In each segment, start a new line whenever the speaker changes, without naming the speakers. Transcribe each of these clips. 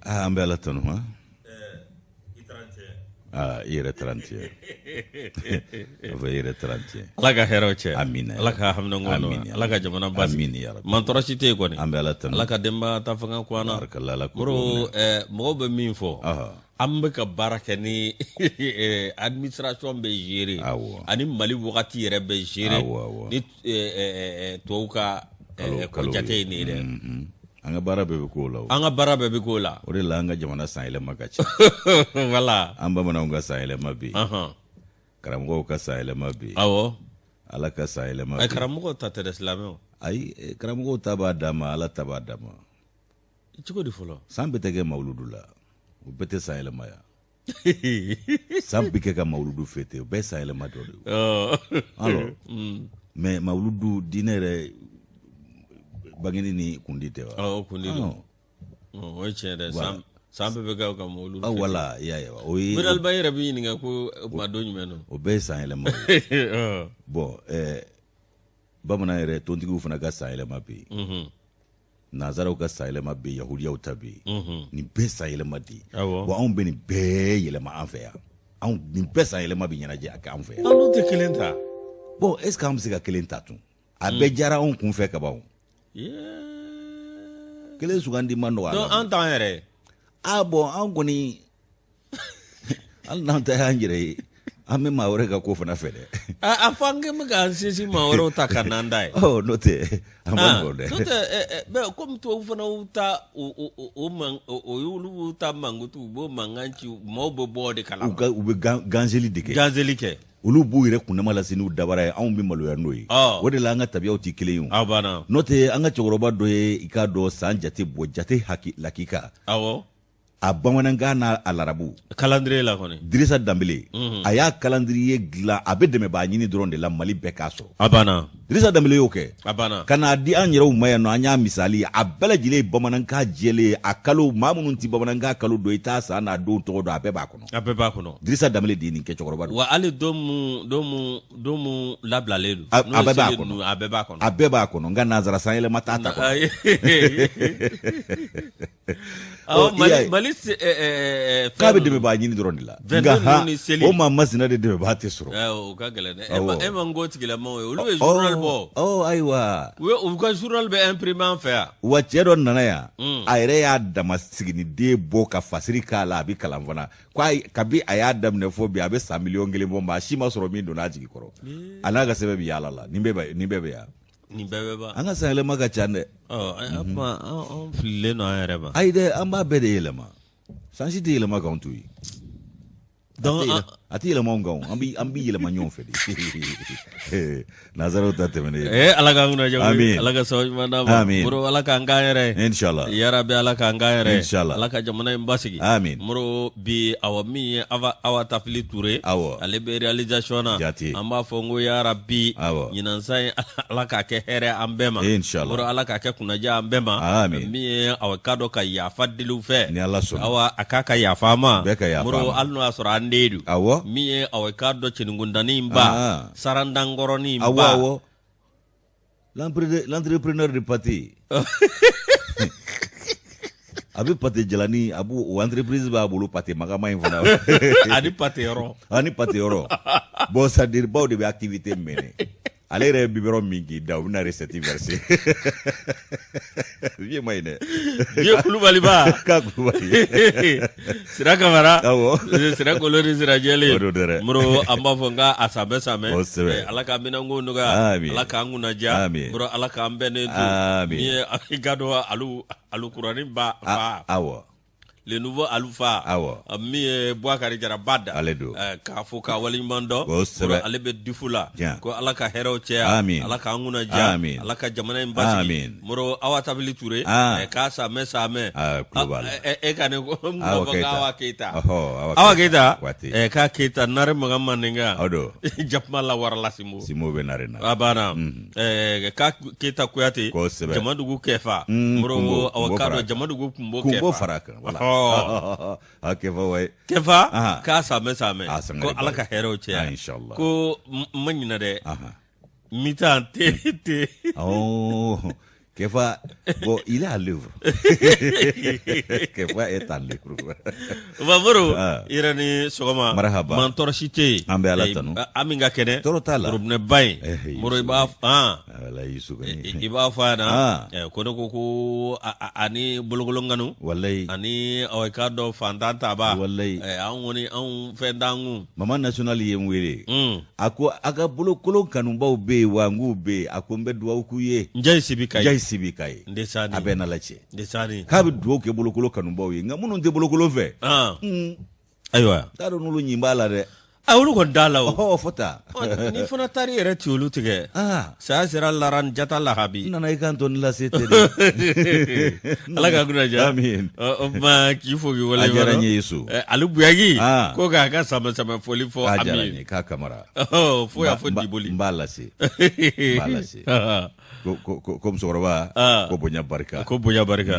An bɛ Ala tanu han. Aa i yɛrɛ 31 a fɔ i yɛrɛ 31
Ala ka hɛrɛw cɛ
Amina.
Ala ka haminanko
Amina.
nɔgɔya Ala ka jamana basigi
Amina ya Rabbi.
mantɔrɔ si tɛ yen kɔni
An bɛ Ala tanu.
Ala ka denbaya ta fanga ko an na
Barakallah, Ala k'o
Moro
dugawu minɛ.
mɔgɔw bɛ min fɔ
Ɔhɔ.
an bɛ ka baara kɛ ni administration bɛ gérer
Awɔ.
ani Mali wagati yɛrɛ bɛ gérer
Awɔ, awɔ.
ni tubabu ka
Kalo
jate ye nin ye dɛ
Mhm. An ka baara bɛɛ bɛ k'o la o.
An ka baara bɛɛ bɛ k'o la.
O de la an ka jamana san yɛlɛma ka ca.
Voilà.
An bamananw ka san yɛlɛma bɛ yen.
Ɔhɔn.
Karamɔgɔw ka san yɛlɛma bɛ yen.
Awɔ.
Ala ka san yɛlɛma bɛ yen.
Karamɔgɔw ta tɛ dɛ silamɛw.
Ayi karamɔgɔw ta b'a dan ma Ala ta b'a dan ma.
Cogo di fɔlɔ?
San bɛɛ tɛ kɛ mawuludu la. O bɛɛ tɛ san yɛlɛma ya. San bɛ kɛ ka mawuludu fêter o bɛɛ ye san yɛlɛma dɔ de ye. Alors, mais mawuludu diinɛ yɛrɛ bangeni ni kundi tɛ wa?
Awɔ kundi don. O ye tiɲɛ dɛ.
Voilà.
San bɛɛ bɛ kɛ ka mawuludu
Ah,
fêter.
voilà, i y'a ye wa. O ye
Miraliba yɛrɛ b'i ɲininka ko o tuma don jumɛn don?
O bɛɛ ye san yɛlɛma ye. Bon, bamanan yɛrɛ tontigiw fana ka san yɛlɛma bɛ yen. Nanzaraw ka san yɛlɛma bɛ yen, yahudiyaw ta bɛ yen. Nin bɛɛ san yɛlɛma de ye. Wa anw bɛ nin bɛɛ yɛlɛma an fɛ yan. Anw nin bɛɛ san yɛlɛma bɛ ɲɛnajɛ a kɛ an fɛ yan.
An dun tɛ kelen ta.
Bon, est ce que an bɛ se ka kelen ta tun? A bɛɛ diyara anw kun fɛ kaban. Kelen sugandi man nɔgɔ a la.
Donc an t'an yɛrɛ ye.
Ah bon, an kɔni hali n'an ta y'an yɛrɛ ye, an bɛ maa wɛrɛ ka ko fana fɛ dɛ.
A fɔ an kɛn bɛ k'an sinsin maa wɛrɛw ta ka n'an ta ye.
Ɔ n'o tɛ a man nɔgɔn dɛ.
N'o tɛ bɛɛ komi tubabu fana y'u ta o man o y'olu b'u ta mankutu u b'o mankan ci maaw bɛ bɔ o de kalama.
U bɛ ganseli de kɛ.
Ganseli kɛ.
Olu b'u yɛrɛ kundama lase n'u dabara ye, anw bɛ maloya n'o ye. O de la an ka tabiyaw tɛ kelen ye o.
A banna.
N'o tɛ an ka cɛkɔrɔba dɔ ye i k'a dɔn san jate bɔ jate haki lakika.
Awɔ.
A bamanankan n'a a larabu.
Calendrier la kɔni.
Dirisa Danbele. A y'a calendrier dilan a bɛ dɛmɛbaa ɲini dɔrɔn de la Mali bɛɛ k'a sɔrɔ.
A banna.
Dirisa Danbele y'o kɛ.
A banna.
Ka n'a di an yɛrɛw ma yan nɔ an y'a misali ye a bɛɛ lajɛlen ye bamanankan jɛlen ye a kalo maa minnu tɛ bamanankan kalo dɔn i t'a san n'a don tɔgɔ dɔn a bɛɛ b'a kɔnɔ.
A bɛɛ b'a kɔnɔ.
Dirisa Danbele de ye nin kɛ cɛkɔrɔba don.
Wa hali don mun don mun don mun labilalen don.
A bɛɛ b'a kɔnɔ.
A bɛɛ b'a kɔnɔ.
A bɛɛ b'a kɔnɔ nka nanzara san yɛlɛma t'a ta kɔnɔ.
Awɔ Mali Mali
k'a bɛ dɛmɛbaa ɲini dɔrɔn de la. Nka han o maa masina de dɛmɛbaa tɛ sɔrɔ.
O ka gɛlɛn dɛ. E ma n ko tigilamaw ye olu bɛ journal bɔ.
Ɔ ayiwa.
U ka journal bɛ imprimer an fɛ yan.
Wa cɛ dɔ nana yan. A yɛrɛ y'a dama siginiden bɔ ka fasiri k'a la a bɛ kalan fana. Ko kabi a y'a daminɛ fo bi a bɛ san 1 miliyɔn bɔ maa si ma sɔrɔ min donna a jigi kɔrɔ. A n'a ka sɛbɛn bɛ yaala la nin bɛɛ bɛ yan.
Nin bɛɛ bɛ ban.
An ka san yɛlɛma ka ca dɛ.
Ɔ o tuma an fililen don an yɛrɛ ma.
Ayi dɛ an b'a bɛɛ de yɛlɛma. San si tɛ yɛlɛma k'anw to yen.
Donc
a tɛ yɛlɛma anw kan an bɛ yɛlɛma ɲɔgɔn fɛ de. Nanzaraw ta tɛmɛnen.
Ee Ala k'an kunna diya koyi.
Amin.
Ala ka sababu ɲuman d'an ma.
Amin.
Moro Ala k'an k'an yɛrɛ ye.
Inshallah.
Yarabi Ala k'an k'an yɛrɛ ye.
Inshallah.
Ala ka jamana in basigi.
Amin.
Moro bi awa min ye Awa Awa Tafili Ture.
Awɔ.
Ale bɛ réalisation na.
Jate.
An b'a fɔ n ko yarabi.
Awɔ.
Ɲinan san in Ala k'a kɛ hɛrɛ an bɛɛ ma.
Inshallah.
Moro Ala k'a kɛ kunnaja an bɛɛ ma.
Amin.
Min ye awa k'a dɔn ka yafa deli u fɛ.
Ni Ala sɔnna.
Awa a k'a ka yafa an ma.
Bɛɛ ka yafa an
Moro
ma.
hali n'o y'a sɔrɔ an den don.
Awɔ.
Min ye awa k'a dɔn cɛninkuntannin ba.
Ah.
Sarandankɔrɔnin
Awɔ
ba.
awɔ. L'entrepreneur de pâté. A bɛ pâté jalani a b'o o entreprise b'a bolo pâté magama in fana.
Ani pâté yɔrɔ.
Ani pâté yɔrɔ. Bon c'est à dire baw de bɛ activité mener. Ale yɛrɛ ye biberon min k'i da u bɛna recette verser. Vieux ma ɲi dɛ.
Vieux Kulubali ba.
K'a Kulubali.
Sira Kamara.
Awɔ.
Sira kolo ni sira jɛlen.
O don dɛ.
Moro an b'a fɔ n k'a sanbɛ sanbɛ.
Kosɛbɛ.
Ala k'an minɛnko nɔgɔya.
Amin.
Ala k'an kunna diya.
Amin.
Moro Ala k'an bɛnnen to.
Amin.
Min ye i ka dɔn alu alukuranin ba fa.
Awɔ.
Le nouveau Alufa.
Awɔ.
Min ye Bouakari Jara Bada.
Ale don.
K'a fo k'a waleɲuman dɔn.
Kosɛbɛ.
Moro ale bɛ difu la.
Tiɲɛ.
Ko Ala ka hɛrɛw caya.
Amin.
Ala k'an kunna diya.
Amin.
Ala ka jamana in basigi.
Amin.
Moro Awa Tabili Ture.
Ah.
K'a samɛ samɛ.
Ah, tulo b'a la.
E ka ne ko n
Awa
b'a fɔ
Keyita.
k'Awa Keyita.
Ɔhɔ, Awa
Awa
Keyita.
Keyita.
Waati.
K'a Keyita Nare Makan Mandenka.
O don.
Jakuma la warala Simo.
Simo bɛ nare na.
A banna. K'a Keyita Kuyate.
Kosɛbɛ.
Jamadugu Kɛfa. Moro
Kunbo,
awa
Kunbo
k'a
fara
dɔn Jamadugu Kunbo Kɛfa.
Kunbo fara kan. Voilà.
Ɔhɔ.
A Kɛfa wayi.
Kɛfa
Ahan.
k'a samɛ samɛ
A sangare
ko Ala
ba
ka
ye.
hɛrɛw caya
Ah, inshallah.
ko n ma ɲinɛ dɛ
Ahan.
mi-temps te te
Oh, Kefa, bon, il est à l'œuvre. Kefa est à l'œuvre.
Moro
Ah.
i yɛrɛ ni sɔgɔma
Marahaba.
man tɔɔrɔ si tɛ yen
An bɛ Ala
Eh,
tanu.
Ami ka kɛnɛ
Tɔɔrɔ t'a la.
robinet ba in
Eh, eh,
Moro i b'a han
Wala Yusu kɔni.
i b'a fɔ a ɲɛna
Ah.
eh, ko ne ko ko ani bolokolonkanu
Walayi.
ani awɔ i k'a dɔn fantan taba
Walayi.
Eh, anw kɔni anw fɛn t'an kun
Mama national ye n wele.
Mm.
A ko a ka bolokolon kanubaw bɛ yen wa n k'u bɛ yen a ko n bɛ dugawu k'u ye.
Njayi Sibi Kayi
Njayi Sibi Kayi.
Ndesani
A bɛ n'Ala cɛ.
Ndesani
K'a bɛ dugawu kɛ bolokolo kanubaw ye nka minnu tɛ bolokolo fɛ.
ah
Un,
ayiwa
n t'a dɔn n'olu ɲin b'a la dɛ.
a olu kɔni t'a la o
Ɔhɔ fɔ tan.
Ɔ, ni fana taar'i yɛrɛ ci olu tigɛ
Ah.
saya sera laran jata lahabi
N nana i kan tɔ ni lase tɛ de.
ala ka kunna diya
Amin.
Ɔ, o tuma k'i fo k'i wale
A diyara n ye Yesu.
Ali Buyagi
Ah.
ko k'a ka sama sama foli fɔ
K'a diyara n
Ami
ye k'a kamara.
Ɔ, fo y'a fɔ
N b'a-
Diboli
N b'a lase. N b'a lase. Ko musokɔrɔba
Ah.
ko bonya barika.
ko bonya barika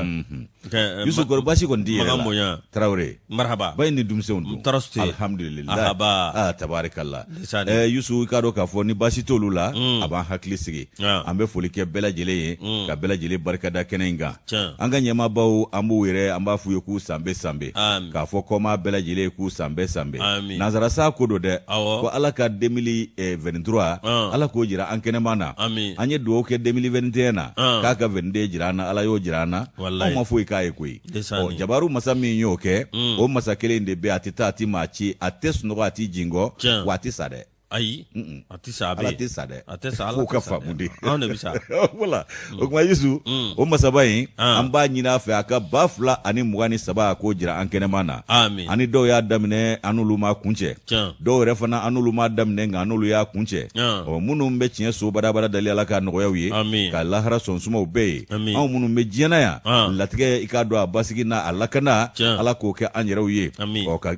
Kɛ,
Yusuf kɔrɔ baasi kɔni t'i yɛrɛ
Makan
la.
bonya.
Tarawele.
marhaba
Ba in ni denmisɛnw dun.
Tɔɔrɔ si tɛ yen.
Alhamdulilayi.
Ahaba.
Ah tabarikala.
Ndesani.
Yusu i k'a dɔn k'a fɔ ni baasi t'olu la a b'an hakili sigi.
Ah.
An bɛ foli kɛ bɛɛ lajɛlen ye ka bɛɛ lajɛlen barikada kɛnɛ in kan.
Tiɲɛ.
An ka ɲɛmaabaw an b'u yɛrɛ an b'a f'u ye k'u sanbe sanbe.
Amin.
K'a fɔ kɔmaa bɛɛ lajɛlen ye k'u sanbe sanbe.
Amin.
Nansara sa ko don dɛ.
Awɔ.
Ko Ala ka 2023
Ah.
Ala k'o jira an kɛnɛma na.
Amin.
An ye dugawu kɛ 2021 na.
Ah.
K'a ka 22 jira an na Ala y'o jira an na.
Walayi.
Anw ma foyi k'a ye koyi.
Ndesani.
Ɔ, jabaru masa min y'o kɛ o masa kelen de bɛ a tɛ taa a tɛ maa ci a tɛ sunɔgɔ a tɛ jingɔ
Tiɲɛ.
wa a tɛ sa dɛ
ayi a tɛ sa a bɛ
ala
yen.
tɛ sa dɛ
a tɛ sa ala
f'o ka
tɛ sa dɛ.
faamu de
anw de bɛ sa
voilà o tuma Yesu o masaba in
Ah.
an b'a ɲini a fɛ a ka 2023 a k'o jira an kɛnɛma na
Amin.
ani dɔw y'a daminɛ an n'olu ma kuncɛ
Tiɲɛ.
dɔw yɛrɛ fana an n'olu ma daminɛ nka an n'olu y'a kuncɛ
Ah.
ɔ minnu bɛ tiɲɛ so badabada dali ala ka nɔgɔyaw ye
Amin.
ka lahara sɔnsumaw bɛɛ ye
Amin.
anw minnu bɛ diɲɛ na yan
Ah.
latigɛ i k'a dɔn a basigi n'a a lakana
Tiɲɛ.
ala k'o kɛ an yɛrɛw ye
Amin.
ɔ ka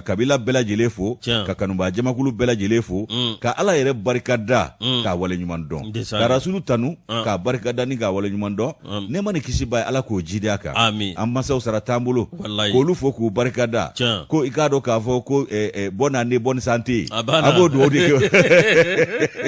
kabila bɛɛ lajɛlen fo
Tiɲɛ.
ka kanubaa jamakulu bɛɛ lajɛlen fo ka ala yɛrɛ barika da k'a waleɲuman dɔn
Ndesani.
ka rasulu tanu k'a barika da ni k'a waleɲuman dɔn nɛɛma ni kisi b'a ye ala k'o jidi a kan
Amin.
an mansaw sara t'an bolo
Walayi.
k'olu fo k'u barika da
Tiɲɛ.
ko i k'a dɔn k'a fɔ ko bonne année bonne santé
A banna.
a b'o dugawu de kɛ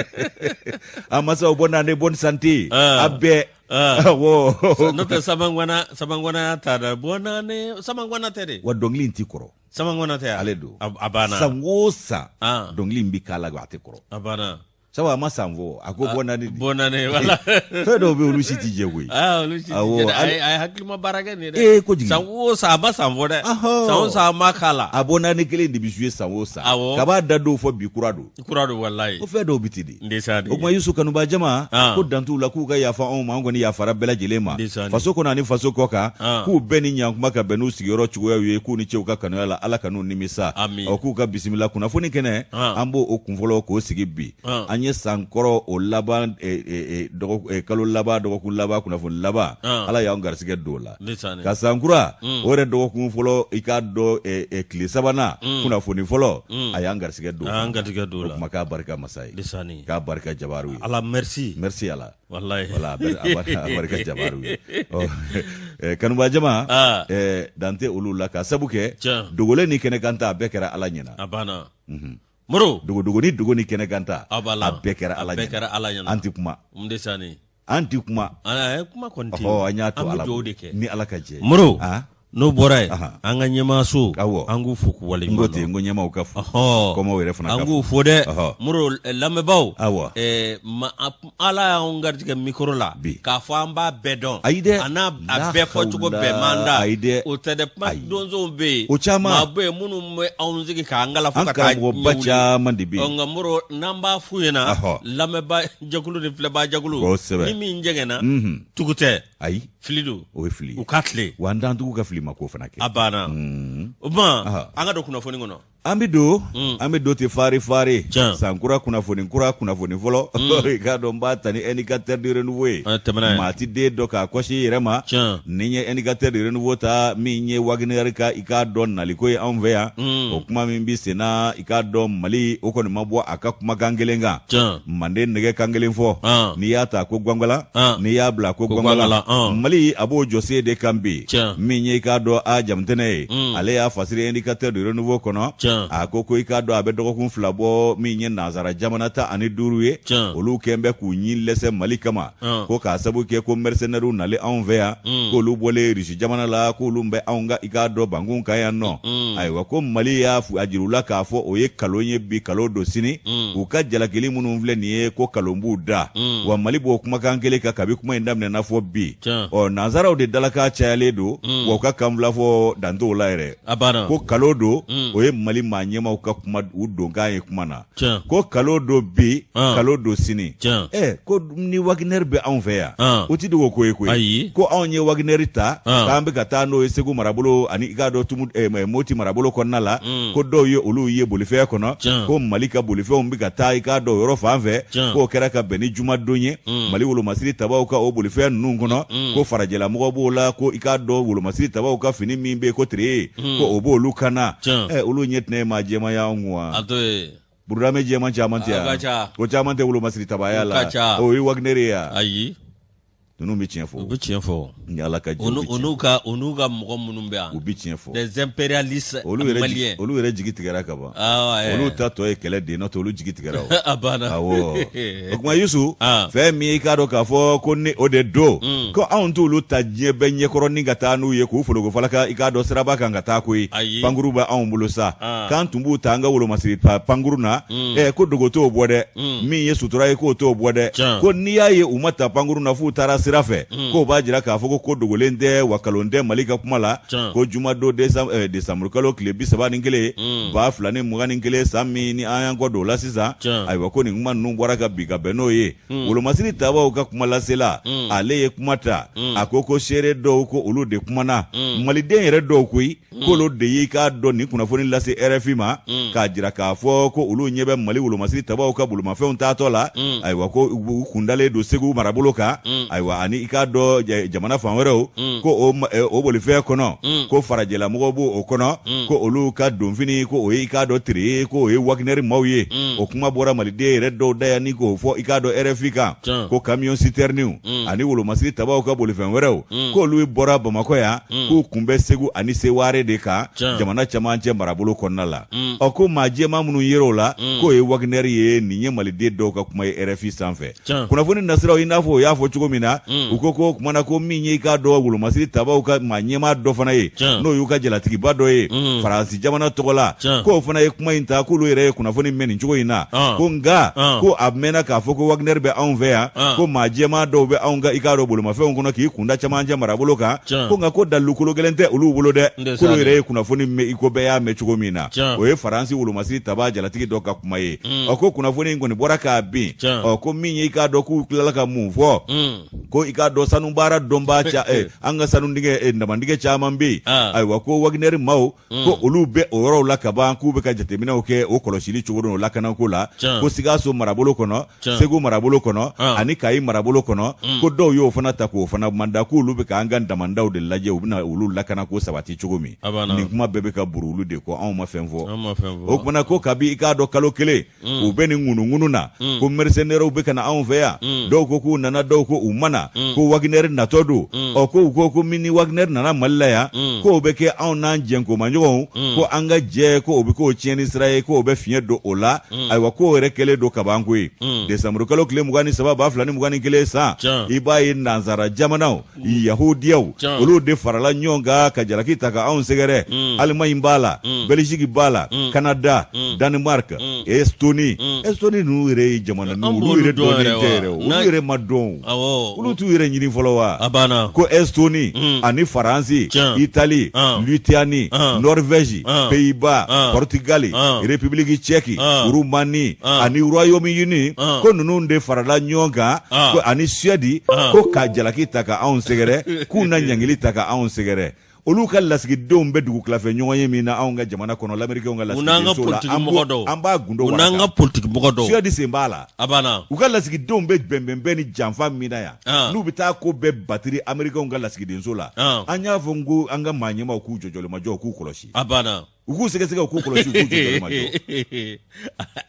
an mansaw bonne année bonne santé
Ah.
a bɛɛ
Ah.
awɔ
n'o tɛ samaŋwana samaŋwana y'a ta dɛ bɔnane samaŋwana tɛ de
wa dɔnkili in ti kɔrɔ
samaŋwana tɛ
ale don
a banna
san o san
Ah.
dɔnkili in bi k'a la a tɛ kɔrɔ
a banna
sabu a ma san fɔ a ko bonne année de
bɔnane wala
fɛn dɔw bɛ yen olu si ti jɛ koyi
aa olu si
Awɔ,
tɛ jɛ dɛ.
hali-
a ye hakilima baara kɛ nin ye dɛ
Ee, kojugu.
san o san a ma san fɔ dɛ
Ahɔ.
san o san a ma k'a la
a bonne année kelen de bi jouer san o san
Awɔ.
ka b'a da dɔw fɔ bi kura don
kura don walayi
ko fɛn dɔw bi ten de
ndesani
o tuma Yusu kanuba jama
Ah.
ko dantuw la k'u ka yafa anw ma an kɔni yafara bɛɛ lajɛlen ma
Ndesani.
faso kɔnɔ ani faso kɔ kan
Ah.
k'u bɛɛ ni ɲankuma ka bɛn n'u sigiyɔrɔ cogoyaw ye k'u ni cɛw ka kanuya la ala kan'u nimisa
Amin.
ɔ k'u ka bisimila kunnafoni kɛnɛ
Ah.
an b'o o kunfɔlɔ k'o sigi bi
Ah.
an ye san kɔrɔ o laban kalo laban dɔgɔkun laban kunnafoni laban
Ah.
ala y'an garisɛgɛ don o la
ndesani
ka san kura o yɛrɛ dɔgɔkun fɔlɔ i k'a dɔn tile sabanan kunnafoni fɔlɔ a y'an garisɛgɛ don
a y'an garijɛgɛ don o
o
la
tuma k'a barika masa ye
ndesani
k'a barika jabaru ye
ala merci
merci ala
walayi
wala a barika jabaru ye Ɔ, kanuba jama
Ah.
dan tɛ olu la ka sabu kɛ
Tiɲɛ.
dogolen ni kɛnɛkan ta a bɛɛ kɛra ala ɲɛna
a banna moro
dogodogo ni dogo ni kɛnɛkan ta
A b'a la.
a bɛɛ kɛra ala
A bɛɛ kɛra Ala ɲɛna.
an tɛ kuma
ndesani
an tɛ kuma
an a ye kuma kɔni tɛ
ɔhɔ an y'a to
an bɛ
ala
dugawu de kɛ
ni ala ka jɛ
moro
Ah.
n'o bɔra yen
Ahan.
an ka ɲɛmaaso
Awɔ.
an k'u fo k'u
n
waleɲuman
ko
dɔn
ten n ko ɲɛmaaw ka fo
Ɔhɔ.
kɔmaw yɛrɛ fana
an
ka
k'u
fo
fo dɛ
Ɔhɔ.
moro lamɛnbaaw
Awɔ.
ala y'anw garijɛgɛ mikoro la
Bi.
k'a fɔ an b'a bɛɛ dɔn
Ayi dɛ.
a n'a a
La
bɛɛ fɔcogo
hawla.
bɛɛ man da
Ayi dɛ.
o tɛ dɛ kuma
Ayi.
donsow bɛ yen
O caman.
maa bɛ yen minnu bɛ anw sigi k'an kala fo
An
ka taa
karamɔgɔba
ɲɛ wuli.
caman de bɛ yen.
Ɔ, nka moro n'an b'a f'u ɲɛna
Ɔhɔ.
lamɛnbaa jɛkulu ni filɛbaa jɛkulu
Kosɛbɛ.
ni min jɛngɛnna
Mhm.
tugu tɛ
ayi
fili don
o ye fili
u
ye
ka tile
wa an t'an tugu ka fili ma k'o fana kɛ
a banna
Mm.
o tuma
Aha.
an ka don kunnafoni kɔnɔ
an bɛ don an bɛ don ten fari fari
Tiɲɛ.
san kura kunnafoni kura kunnafoni fɔlɔ i k'a dɔn n b'a ta ni indicateur du renouveau ye
An tɛmɛna ye.
maa ti den dɔ k'a kɔsi i yɛrɛ ma
Tiɲɛ.
ni n ye indicateur du renouveau ta min ye Wagner ka i k'a dɔn naliko ye anw fɛ yan o kuma min bi senna i k'a dɔn Mali o kɔni ma bɔ a ka kumakan kelen kan
Tiɲɛ.
manden nɛgɛ kan kelen fɔ
Ah.
n'i y'a ta ko gwangwala
Ah.
n'i y'a bila ko
Ko
gwangwala
gwangwala, ah.
Mali a b'o jɔsen de kan bi
Tiɲɛ.
min ye i k'a dɔn a jamutɛnɛ ye ale y'a fasiri indicateur du renouveau kɔnɔ
Tiɲɛ.
A ko ko i k'a dɔn a bɛ dɔgɔkun 2 bɔ, min ye nansara jamana 15 ye, olu kɛn bɛ k'u ɲin lɛsɛ Mali kama, ko k'a sabu kɛ ko mercenaires nalen anw fɛ yan, k'olu bɔlen Russie jamana la, k'olu bɛ anw ka i k'a dɔn bankun kan yan nɔ. Ayiwa, ko Mali y'a a jir'u la k'a fɔ o ye kalon ye bi, kalon don sini. U ka jalakili minnu filɛ nin ye, ko kalon b'u da. Wa Mali b'o kumakan kelen kan kabi kuma in daminɛna fɔ bi. Ɔ, nansaraw de dalakan cayalen don, wa u ka kanfila fɔ dan t'o la yɛrɛ. Ko kalon don, o ye Mali maa ɲɛmaaw ka kuma, u donkan ye kuma na. Ko kalon don bi, kalon don sini. Ɛ, ko ni Wagner bɛ anw fɛ yan, o ti dogo ko ye koyi. Ko anw ye Wagner ta k'an bɛ ka taa n'o ye Segu marabolo ani i k'a dɔn Tumu Moti marabolo kɔnɔna la, ko dɔw ye olu ye bolifɛn kɔnɔ, ko Mali ka bolifɛnw bɛ ka taa i k'a dɔn yɔrɔ fan fɛ, k'o kɛra ka bɛn ni jumadon ye, Mali wolomasiri tabaw ka o bolifɛn ninnu kɔnɔ, ko farajɛlamɔgɔ b'o la, ko i k'a dɔn wolomasiri tabaw ka fini min bɛ yen ko tere, ko o b'olu kan na. Ɛ, olu ɲɛ tɛnɛ ye maa jɛman y'anw kun wa? Burudamɛ jɛman caman tɛ yan, o caman tɛ wolomasiri tabaya la, o ye Wagner ye yan?
Ayi.
Ninnu bɛ tiɲɛ fɔ.
U bɛ tiɲɛ fɔ.
Ni Ala ka
jɛ, u n'u ka u n'u ka mɔgɔ minnu bɛ yan.
U bɛ tiɲɛ fɔ.
Des impérialistes maliens.
Olu yɛrɛ jigi tigɛra ka ban. Olu ta tɔ ye kɛlɛ de ye, n'o tɛ olu jigi tigɛra o.
A banna.
Awɔ. O tuma Yusu, fɛn min ye i k'a dɔn k'a fɔ ko ni o de don, ko anw t'olu ta diɲɛ bɛɛ ɲɛkɔrɔ ni ka taa n'u ye k'u folokofalaka i k'a dɔn siraba kan ka taa koyi.
Ayi.
Pankuru bɛ anw bolo sa. K'an tun b'u ta an ka wolomasiri pankuru na, ɛ, ko dogo t'o bɔ dɛ. Min ye sutura ye, k'o t'o bɔ dɛ. Ko n'i y'a ye u ma ta pankuru na f'u taara sira fɛ, k'o b'a jira k'a fɔ ko dogolen tɛ, wa kalon tɛ Mali ka kuma la. Ko jumadon desanburukalo tile 31, 2021, san min ni an y'an kɔ don o la sisan, ayiwa, ko nin kuma ninnu bɔra ka bin ka bɛn n'o ye. Wolomasiri tabaw ka kumalasela, ale ye kuma ta. A ko ko seere dɔw ko olu de kumana, maliden yɛrɛ dɔw koyi, k'olu de y'i k'a dɔn nin kunnafoni lase RFI ma, k'a jira k'a fɔ ko olu ɲɛ bɛ Mali wolomasiri tabaw ka bolomafɛnw taatɔ la. Ayiwa, ko u kundalen don Segu marabolo kan, ayiwa, ani i k'a dɔn jamana fan wɛrɛw, ko o bolifɛn kɔnɔ, ko farajɛlamɔgɔw b'o kɔnɔ, ko olu ka donfini, ko o ye i k'a dɔn tere ye, ko o ye Wagner maaw ye. O kuma bɔra maliden yɛrɛ dɔw da yan ni k'o fɔ i k'a dɔn RFI kan, ko camion citerne ani wolomasiri tabaw ka bolifɛn wɛrɛw, k'olu bɔra Bamakɔ yan, k'u kun bɛ Segu ani Seware de kan, jamana camancɛ marabolo kɔnɔna la. Ɔ, ko maa jɛman minnu yer'o la, k'o ye Wagner ye. Nin ye maliden dɔw ka kuma ye RFI sanfɛ. Kunnafoni nasiraw, i n'a fɔ o y'a fɔ cogo min na, u ko ko kumana ko min ye i k'a dɔn wolomasiri tabaw ka maa ɲɛmaa dɔ fana ye, n'o y'u ka jalatigiba dɔ ye Faransi jamana tɔgɔ la, k'o fana ye kuma in ta, k'olu yɛrɛ ye kunnafoni mɛn nin cogo in na, ko nka ko a mɛnna k'a fɔ ko Wagner bɛ anw fɛ yan, ko maa jɛman dɔw bɛ anw ka i k'a dɔn bolomafɛnw kɔnɔ k'i kunda camancɛ marabolo kan, ko nka ko dalilu kolo gɛlɛn tɛ olu bolo dɛ, k'olu yɛrɛ ye kunnafoni mɛn i ko bɛɛ y'a mɛn cogo min na. O ye Faransi wolomasiri taba jalatigi dɔ ka kuma ye. Ɔ, ko kunnafoni in kɔni bɔra k'a bin. Ɔ, ko min ye i k'a dɔn k'u tilala ka mun fɔ, ko i k'a dɔn sanu baara dɔnbaa ca, an ka sanu dingɛ, damandingɛ caman bɛ yen. Ayiwa, ko Wagner maaw, ko olu bɛ o yɔrɔw la kaban, k'u bɛ ka jateminɛw kɛ o kɔlɔsili cogo n'o lakanako la, ko Sikaso marabolo kɔnɔ, Segu marabolo kɔnɔ ani Kayi marabolo kɔnɔ, ko dɔw y'o fana ta k'o fana manda, k'olu bɛ k'an ka damandaw de lajɛ, u bɛna olu lakanako sabati cogo min. Nin kuma bɛɛ bɛ ka buru olu de kɔ, anw ma fɛn fɔ. O kumana ko kabi i k'a dɔn kalo kelen, u bɛ nin ŋunuŋunu na, ko mercenaires bɛ ka na anw fɛ yan. Dɔw ko k'u nana, dɔw ko u ma na, ko Wagner natɔ don. Ɔ, ko u ko ko min ni Wagner nana Mali la yan, k'o bɛ kɛ anw n'an jɛnkomaɲɔgɔnw, ko an ka jɛ, ko o bɛ k'o tiɲɛni sira ye, k'o bɛ fiɲɛ don o la. Ayiwa, k'o yɛrɛ kɛlen don kaban koyi. Desanburukalo tile 23, 2021 san, i b'a ye nansara jamanaw, yahudiyaw, olu de farala ɲɔgɔn kan ka jalaki ta ka anw sɛgɛrɛ. Alimaɲi b'a la, Bɛliziki b'a la, Kanada, Danemark, Estoni. Estoni ninnu yɛrɛ ye jamana olu yɛrɛ dɔnnen tɛ yɛrɛ, olu yɛrɛ ma dɔn, olu t'u yɛrɛ ɲini fɔlɔ wa? Ko Estoni ani Faransi, Itali, Litiyani, Norvège, Pays-Bas, Portugal, République tchèque, Roumanie ani Royaume-Uni, ko ninnu de farala ɲɔgɔn kan ko ani Suède, ko ka jalaki ta ka anw sɛgɛrɛ, k'u na ɲangili ta ka anw sɛgɛrɛ. Olu ka lasigidenw bɛ dugutilafɛ ɲɔgɔn ye min na anw ka jamana kɔnɔ, lamɛrikɛnw ka lasigidenso la, an b'a gundo
u n'an ka politikimɔgɔ dɔw,
Suède sen b'a la.
A banna.
U ka lasigidenw bɛ bɛnbɛnbɛn ni janfa min na yan, n'u bɛ taa ko bɛɛ batiri amerikɛnw ka lasigidenso la, an y'a fɔ n ko an ka maa ɲɛmaaw k'u jɔjɔlimajɔ, k'u kɔlɔsi.
A banna.
U k'u sɛgɛsɛgɛ, u k'u kɔlɔsi, u k'u jɔjɔlimajɔ.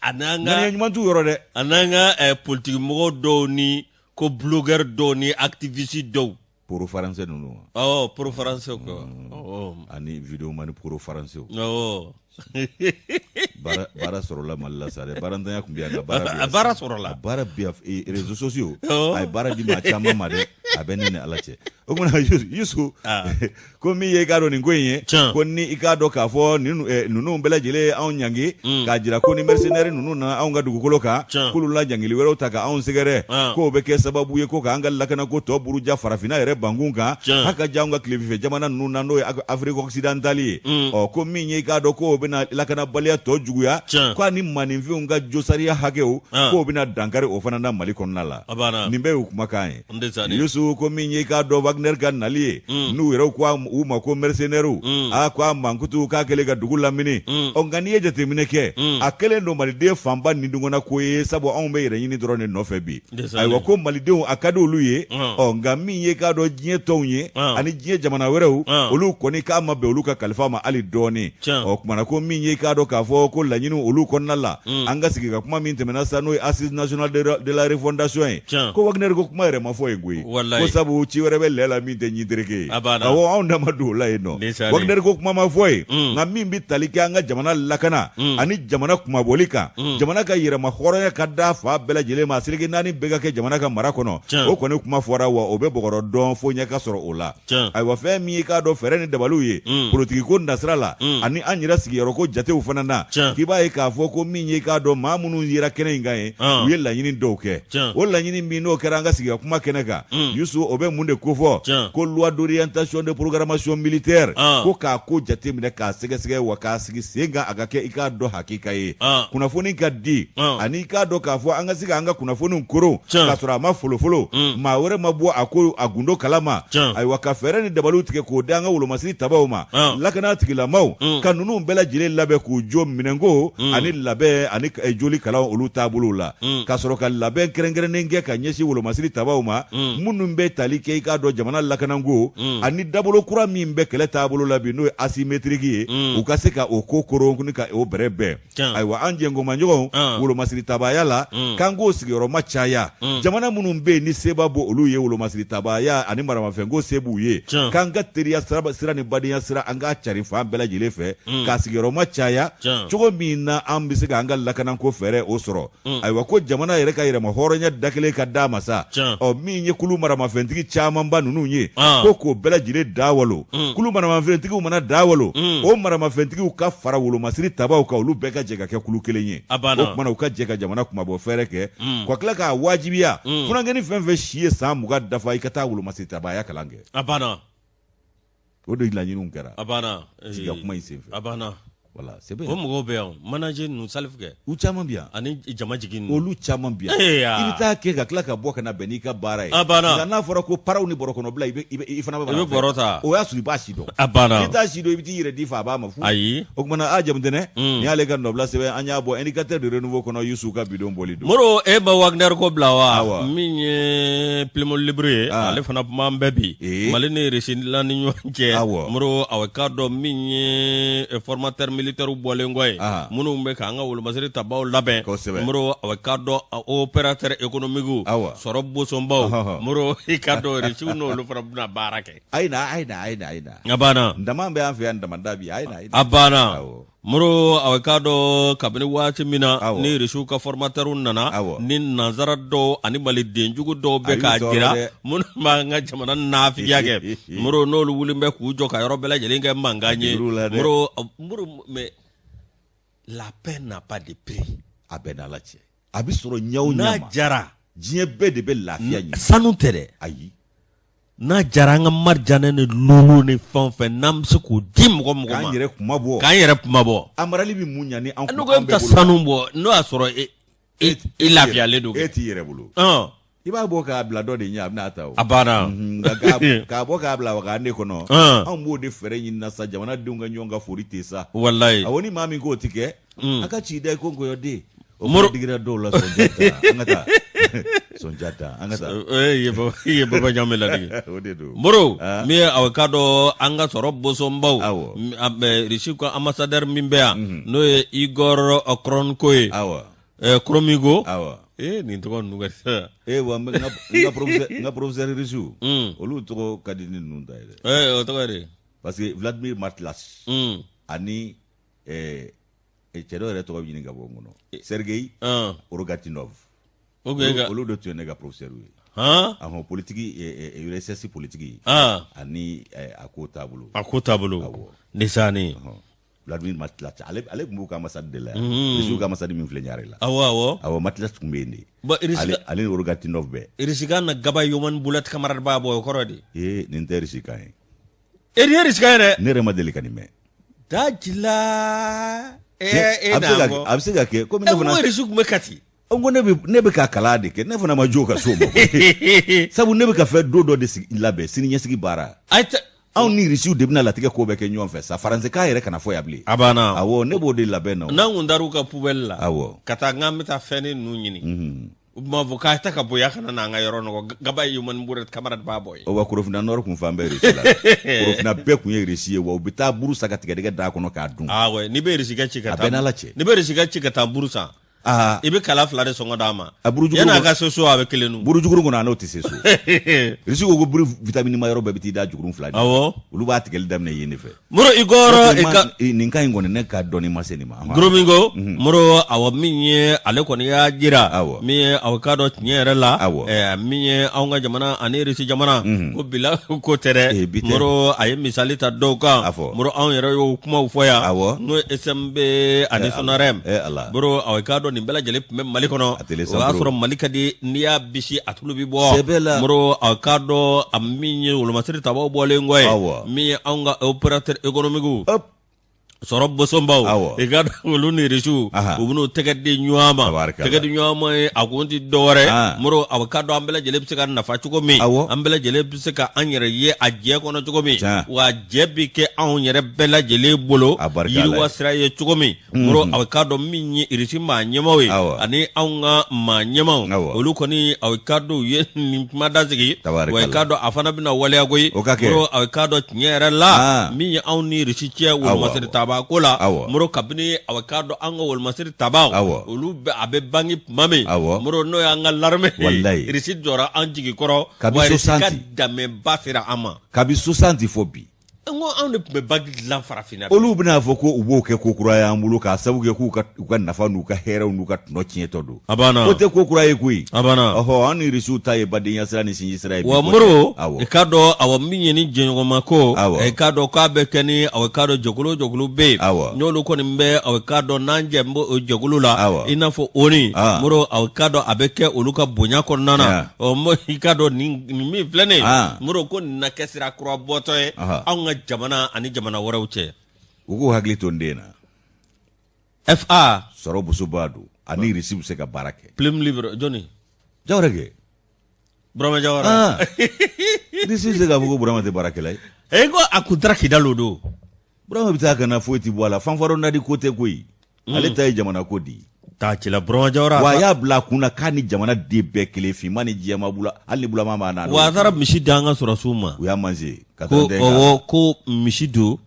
A n'an ka
ŋaniya ɲuman t'u yɔrɔ dɛ.
A n'an ka politikimɔgɔ dɔw ni ko blogueur dɔw ni activiste dɔw.
Pro français ninnu.
Awɔ, pro français quoi.
Ani videoman pro faransiw. Baara sɔrɔla Mali la sa dɛ, baarantanya tun bɛ yan nka baara bɛ yan.
Baara sɔrɔla.
A baara bɛ yan, réseaux sociaux a ye baara di maa caman ma dɛ, a bɛ ne ni Ala cɛ. O tuma na Yusu, ko min ye i k'a dɔn nin ko in ye, ko ni i k'a dɔn k'a fɔ ninnu bɛɛ lajɛlen ye anw ɲangi, k'a jira ko ni mercenaires ninnu nana anw ka dugukolo kan, k'olu la ɲangili wɛrɛw ta ka anw sɛgɛrɛ, k'o bɛ kɛ sababu ye ko k'an ka lakanako tɔ buruja farafinna yɛrɛ bankun kan, hali ka ja anw ka tilebinfɛ jamana ninnu na, n'o ye Afrique occidentale ye. Ɔ ko min ye i k'a dɔn k'o bɛna lakanabaliya tɔ juguya, ko ani maaninfinw ka josariya hakɛw, k'o bɛna dankari o fana na Mali kɔnɔna la. Nin bɛɛ y'u kumakan ye. Yusu, ko min ye i k'a dɔn Wagner ka nali ye, n'u yɛrɛw ko u ma ko mercenaires, a ko a mankutu k'a kɛlen ka dugu lamini. Ɔ nka n'i ye jateminɛ kɛ, a kɛlen don maliden fanba nidungɔnna ko ye, sabu anw bɛ yɛrɛ ɲini dɔrɔn de nɔfɛ bi. Ayiwa, ko malidenw a ka di olu ye. Ɔ nka min ye k'a dɔn diɲɛ tɔnw ye ani diɲɛ jamana wɛrɛw, olu kɔni k'a ma bɛn olu ka kalifa ma hali dɔɔnin. Ɔ kumana ko min ye k'a dɔn k'a fɔ ko laɲini olu kɔnɔna la, an ka sigi ka kuma min tɛmɛna sa, n'o ye assise nationale de la refondation ye, ko Wagner ko kuma yɛrɛ ma fɔ yen koyi, ko sabu ci wɛrɛ bɛ lɛ la min tɛ ɲintereke ye. Awɔ, anw da ma don o la yen nɔ, Wagner ko kuma ma fɔ yen. Nka min bɛ tali kɛ an ka jamana lakana ani jamana kunmabɔli kan, jamana ka yɛrɛma hɔrɔnya ka da fa bɛɛ lajɛlen ma, seleke naani bɛɛ ka kɛ jamana ka mara kɔnɔ, o kɔni kuma fɔra, wa o bɛ bɔgɔrɔ dɔn fo ɲɛ ka sɔrɔ o la. Ayiwa, fɛn min ye k'a dɔn fɛɛrɛ ni dabaliw ye politiki ko nasira la ani an yɛrɛ sigiyɔrɔ ko jatew fana na, k'i b'a ye k'a fɔ ko min ye k'a dɔn maa minnu yera kɛnɛ in kan ye, u ye laɲini dɔw kɛ. O laɲini min n'o kɛra an ka sigi ka kuma kɛnɛ kan, Yusu, o bɛ mun de kofɔ? Ko loi d'orientation de programmation militaire, ko k'a ko jateminɛ, k'a sɛgɛsɛgɛ, wa k'a sigi sen kan, a ka kɛ i k'a dɔn hakika ye, kunnafoni ka di, ani i k'a dɔn k'a fɔ an ka se k'an ka kunnafoniw koron k'a sɔrɔ a ma folofolo, maa wɛrɛ ma bɔ a ko a gundo kalama. Ayiwa, ka fɛɛrɛ ni dabaliw tigɛ k'o di an ka wolomasiri tabaw ma, lakana tigilamaw, ka ninnu bɛɛ lajɛlen labɛn k'u jɔ minɛnko ani labɛn ani joli kalan olu taabolow la, ka sɔrɔ ka labɛn kɛrɛnkɛrɛnnen kɛ ka ɲɛsin wolomasiri tabaw ma minnu bɛ tali kɛ i k'a dɔn jamana lakananko ani dabolo kura min bɛ kɛlɛ taabolo la bi, n'o ye asymétrique ye, u ka se ka o ko koron ni ka o bɛrɛ bɛn. Ayiwa, an jɛnkomaɲɔgɔnw wolomasiri tabaya la, k'an k'o sigiyɔrɔma caya jamana minnu bɛ yen ni seba b'o olu ye, wolomasiri tabaya ani maramafɛnko se b'u ye, k'an ka teriya sira ni badenya sira, an k'a cari fan bɛɛ lajɛlen fɛ k'a sigiyɔrɔma caya cogo min na an bɛ se k'an ka lakananko fɛɛrɛ o sɔrɔ. Ayiwa, ko jamana yɛrɛ ka yɛrɛma hɔrɔnya da kelen ka d'a ma sa. Ɔ min ye kulu maramafɛntigi camanba ninnu ye, ko k'o bɛɛ lajɛlen da walo. Kulu maramafɛntigiw mana da walo, o maramafɛntigiw ka fara wolomasiri tabaw kan, olu bɛɛ ka jɛ ka kɛ kulu kelen ye. O tuma na u ka jɛ ka jamana kunmabɔ fɛɛrɛ kɛ, ka tila k'a wajibiya funankɛnin fɛn fɛn si ye san 20 dafa, i ka taa wolomasiri tabaya kalan kɛ.
A banna.
O de laɲiniw kɛra.
A banna.
Sigi ka kuma in senfɛ.
A banna.
Voilà, c'est bien.
O mɔgɔw bɛ yan, manager ninnu, Salif kɛ.
U caman bɛ yan.
Ani jamajigin ninnu.
Olu caman bɛ yan. I bɛ taa kɛ ka tila ka bɔ ka na bɛn n'i ka baara ye.
A banna.
Nka n'a fɔra ko paraw ni bɔrɔkɔnɔbila, i bɛ i fana bɛ
I bɛ bɔrɔ ta.
O y'a sɔrɔ i b'a si dɔn.
A banna.
N'i t'a si dɔn, i bɛ t'i yɛrɛ di faaba ma fu.
Ayi.
O tuma na a Jamutɛnɛ, nin y'ale ka nɔbila sɛbɛn, an y'a bɔ Indicateur de renouveau kɔnɔ, Yusu ka bidon bɔli don.
Moro, e ma Wagner ko bila wa? Awɔ. Min ye Plume Libre ye, ale fana kuma bɛ bi. Mali ni Russie la ni ɲɔgɔn cɛ.
Awɔ.
Moro, aw k'a dɔn min ye formateur militaire bɔlen kɔ ye, minnu bɛ k'an ka wolomasiri tabaw labɛn.
Kosɛbɛ.
Moro, aw k'a dɔn opérateur économique.
Awɔ.
Sɔrɔ bosonbaw. Moro, i k'a dɔn Russie n'olu fana bɛna baara kɛ.
Ayi na, ayi na, ayi na, ayi na.
A banna.
Dama bɛ an fɛ yan, damanda bi, ayi na, ayi na.
A banna.
Awɔ.
Moro, aw k'a dɔn kabini waati min na
Awɔ.
ni Rusiw ka formateurw nana,
Awɔ.
ni nansara dɔw ani malidenjugu dɔw bɛ
A y'u
k'a
tɔɔrɔ
jira
dɛ.
minnu b'an ka jamana nafigiya kɛ, Moro, n'olu wulilen bɛ k'u jɔ ka yɔrɔ bɛɛ lajɛlen kɛ mankan ye.
A digir'u la dɛ.
Moro, Moro, mais la paix n'a pas de prix.
A bɛɛ n'Ala cɛ. A bɛ sɔrɔ ɲɛ o ɲɛ
N'a
ma.
jara.
Diɲɛ bɛɛ de bɛ lafiya ɲini.
Sanu tɛ dɛ.
Ayi.
N'a jara, an ka marijanɛ ni lulu ni fɛn o fɛn n'an bɛ se k'o di mɔgɔ mɔgɔ ma.
K'an yɛrɛ kunma bɔ.
K'an yɛrɛ kunma bɔ.
A marali bɛ mun ɲa ni an
kun, an bɛ taa sanu bɔ, n'o y'a sɔrɔ e e lafiyalen don.
E t'i yɛrɛ bolo. I b'a bɔ k'a bila dɔ de ɲɛ, a bɛna ta o.
A banna.
Nka k'a bɔ k'a bila wagane kɔnɔ, anw b'o de fɛɛrɛ ɲini na sa, jamanadenw ka ɲɔgɔn ka fori tɛ sa.
Walayi.
Awɔ, ni maa min k'o tɛ kɛ, a ka ci da i ko nkɔyɔden. O fana digira dɔw la sɔnja ta, an ka taa. Sɔnja ta, an ka taa.
I ye Baba Ɲame ladege.
O de don.
Moro, min ye aw k'a dɔn an ka sɔrɔ bosonbaw.
Awɔ.
Russie ka ambassadeur min bɛ yan, n'o ye Igor Kronko ye.
Awɔ.
Koromigo.
Awɔ.
Ee, nin tɔgɔ ninnu ka sa.
Ee wa, n ka professeur russe, olu tɔgɔ ka di ni ninnu ta ye dɛ.
Ee, o tɔgɔ ye di?
Parce que Vladimir Matlas ani cɛ dɔ yɛrɛ tɔgɔ bɛ ɲini ka bɔ n kɔnɔ, Sergei Rogatinov, olu de tun ye ne ka professeur ye. Ahɔn, politiki, URSS politiki ani a ko taabolo.
A ko taabolo.
Awɔ.
Ndesaani.
Vladimir Matlas, ale tun b'u ka ambassade de la yan. Rusiw ka ambassade min filɛ Ɲare la.
Awɔ awɔ.
Awɔ, Matlas tun bɛ yen de.
Bon, Irisi
Ale ni Rogatinov bɛɛ.
Irisikan na gaba yoman bulat camarade b'a bɔ, o kɔrɔ di?
Ee, nin tɛ Irisikan ye.
E, nin ye Irisikan ye dɛ.
Ne yɛrɛ ma deli ka nin mɛn.
Dajila e
A bɛ se
n'a
ka
bɔ.
a bɛ se ka kɛ komi ne
E ko
fana
Irisi tun bɛ Kati.
N ko ne bɛ ka kalan de kɛ, ne fana ma jo ka s'o ma koyi. Sabu ne bɛ ka fɛn don dɔ de sigi labɛn, sini ɲɛsigi baara.
Ayi tɛ.
Anw ni Irisiw de bɛna latigɛ ko bɛɛ kɛ ɲɔgɔn fɛ sa, faransikan yɛrɛ kana fɔ yan bilen.
A banna.
Awɔ, ne b'o de labɛn na o.
N'an kun taar'u ka poubelle la.
Awɔ.
Ka taa k'an bɛ taa fɛn ninnu ɲini. U b'a fɔ k'a ta ka bɔ yan, kana n'an ka yɔrɔ nɔgɔ, gaba yoman bulat camarade b'a bɔ yen.
O wa, Korofina Nord kun fan bɛɛ Irisi la. Korofina bɛɛ kun ye Irisi ye, wa u bɛ taa buru san ka tigɛdɛgɛ d'a kɔnɔ k'a dun.
Ah ouais, n'i bɛ Irisi ci ka
A
taa.
bɛɛ n'Ala cɛ.
N'i bɛ Irisi ci ka taa buru san.
Aa.
I bɛ kala fila de sɔngɔ d'a ma.
A buru jugu
Yan'a
kɔnɔ-
ka se so, a bɛ kelen dun.
Buru juguru kɔnɔ, a n'o tɛ se so. Irisi ko buru vitamine ma yɔrɔ bɛɛ bɛ t'i da juguru fila de.
Awɔ.
Olu b'a tigɛli daminɛ yen de fɛ.
Moro Igor i ka
Nin ka in kɔni, ne ka dɔnni ma se nin ma.
Goromingo Moro, awɔ, min ye ale kɔni y'a jira
Awɔ.
min ye aw k'a dɔn tiɲɛ yɛrɛ la
Awɔ.
min ye anw ka jamana ani Irisi jamana ko bila ko tɛ dɛ.
Eh, bi tɛ.
Moro, a ye misali ta dɔw kan.
A fɔ.
Moro, anw yɛrɛ y'o kumaw fɔ yan.
Awɔ.
N'o ye SMB ani Sonarem.
Eh, Ala.
Moro, aw k'a dɔn nin bɛɛ lajɛlen tun bɛ Mali kɔnɔ.
A tele
O y'a
sanpro.
sɔrɔ Mali ka di, n'i y'a bisi a tulu bi bɔ.
Sɛbɛ la.
Moro, aw k'a dɔn a min ye wolomasiri tabaw bɔlen kɔ ye.
Awɔ.
Min ye anw ka opérateur économique
Hop.
sɔrɔ bosonbaw.
Awɔ.
I ka dɔn olu ni Irisiw
Aha.
u bɛn'u tɛgɛ di ɲɔgɔn ma.
Tabarikala.
Tɛgɛ di ɲɔgɔn ma ye, a kun ti dɔwɛrɛ.
Ah.
Moro, a ka dɔn an bɛɛ lajɛlen bɛ se ka nafa cogo min.
Awɔ.
An bɛɛ lajɛlen bɛ se ka an yɛrɛ ye a jɛ kɔnɔ cogo min.
Tiɲɛ.
Wa jɛ bɛ kɛ anw yɛrɛ bɛɛ lajɛlen bolo.
A barika Ala ye.
Yiriwa sira ye cogo min. Moro, a ka dɔn min ye Irisi maa ɲɛmaaw ye.
Awɔ.
Ani anw ka maa ɲɛmaaw.
Awɔ.
Olu kɔni, a ka dɔn u ye nin kuma dasigi.
Tabarikala.
Wa i ka dɔn a fana bɛna waleya koyi.
O ka kɛ.
Moro, a ka dɔn tiɲɛ yɛrɛ la.
Ah.
Min ye anw ni Irisi cɛ wolomasiri taba ko la.
Awɔ.
Moro, kabini a k'a dɔn an ka wolomasiri tabaw.
Awɔ.
Olu bɛ a bɛ bange tuma min.
Awɔ.
Moro, n'o y'an ka l'armée ye.
Walayi.
Irisi jɔra an jigi kɔrɔ.
Kabi
Wa Irisi ka
60.
dɛmɛba sera an ma.
Kabi 60 fɔ bi.
N ko anw de tun bɛ banque dilan farafinna.
Olu bɛna fɔ ko u b'o kɛ ko kura y'an bolo k'a sababu kɛ k'u ka u ka nafa n'u ka hɛrɛw n'u ka tɔnɔ tiɲɛtɔ don.
A banna.
O tɛ ko kura ye koyi.
A banna.
Ɔhɔ, an ni Irisiw ta ye badenya sira ni sinji sira ye bi
Wa
ko tɛ.
Moro,
Awɔ.
i k'a dɔn, awɔ, min ye ni jɛɲɔgɔnma ko.
Awɔ.
I k'a dɔn k'a bɛ kɛ ni, awɔ, i k'a dɔn jɛkulu o jɛkulu bɛ yen.
Awɔ.
N'olu kɔni bɛ, awɔ, i k'a dɔn n'an jɛ bɛ o jɛkulu la.
Awɔ.
I n'a fɔ ONU.
Ah.
Moro, awɔ, i k'a dɔn a bɛ kɛ olu ka bonya kɔnɔna na.
Yeah.
Ɔ mo, i k'a dɔn nin min filɛ nin ye.
Ah.
Moro, ko nin na kɛ sira kura bɔtɔ ye.
Aha.
Anw ka jamana ani jamana wɛrɛw cɛ.
U k'u hakili to n den na.
FA.
Sɔrɔ bosoba don, ani Irisi bɛ se ka baara kɛ.
Plume libre jɔnni?
Jawara kɛ.
Burama Jawara.
Ah. Irisi bɛ se k'a fɔ ko Burama tɛ baarakɛla ye.
E ko a kun taara Kidali o don.
Burama bɛ taa ka na, foyi ti bɔ a la. Fanfaronnadi ko tɛ koyi. Ale ta ye jamana ko de ye.
Taa cila Burama Jawara.
Wa a y'a bila a kun na k'a ni jamana den bɛɛ kelen, finman ni jɛman, bula hali ni bulama b'a n'a.
Wa a taara misi di an ka sɔrɔsiw ma.
U y'a manger ka
Ko
taa den kan.
ɔwɔ, ko misi don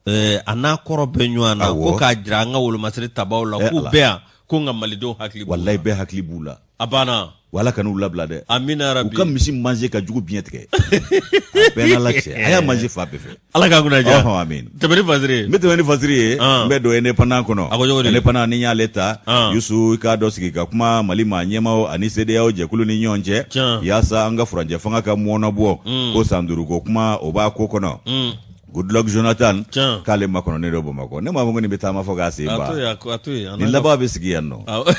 a n'a kɔrɔ bɛ ɲɔgɔn na.
Awɔ.
Ko k'a jira an ka wolomasiri tabaw la
Eh,
k'u
Ala.
bɛ yan, ko nka malidenw hakili b'u la.
Walayi, bɛɛ hakili b'u la.
A banna.
Wala kan'u labila dɛ.
Amina
U
rabi.
ka misi manger ka jugu biɲɛ tigɛ. A bɛɛ n'Ala cɛ. A y'a manger fa bɛɛ fɛ.
Ala k'an kunna diya.
Ɔhɔn, amin.
Tɛmɛ ni fasiri ye.
N bɛ tɛmɛ ni fasiri ye.
Ah.
N bɛ don Indépendant kɔnɔ.
A ko cogo di?
Indépendant ni y'ale ta.
Ah.
Yusu, i k'a dɔn sigi ka kuma Mali maa ɲɛmaaw ani CEDEAO jɛkulu ni ɲɔgɔn cɛ.
Tiɲɛ.
Yaasa an ka furancɛ fanga ka mɔɔnɔbɔ. Ko san 5 ko kuma o b'a ko kɔnɔ. Goodluck Jonathan
Tiɲɛ.
k'ale makɔnɔnen don Bamakɔ. Ne m'a fɔ ko nin bɛ taama fɔ k'a sen
A
ban.
to yen, a to yen. A
Nin
n'a
laban bɛ sigi yan nɔ.
Awɔ.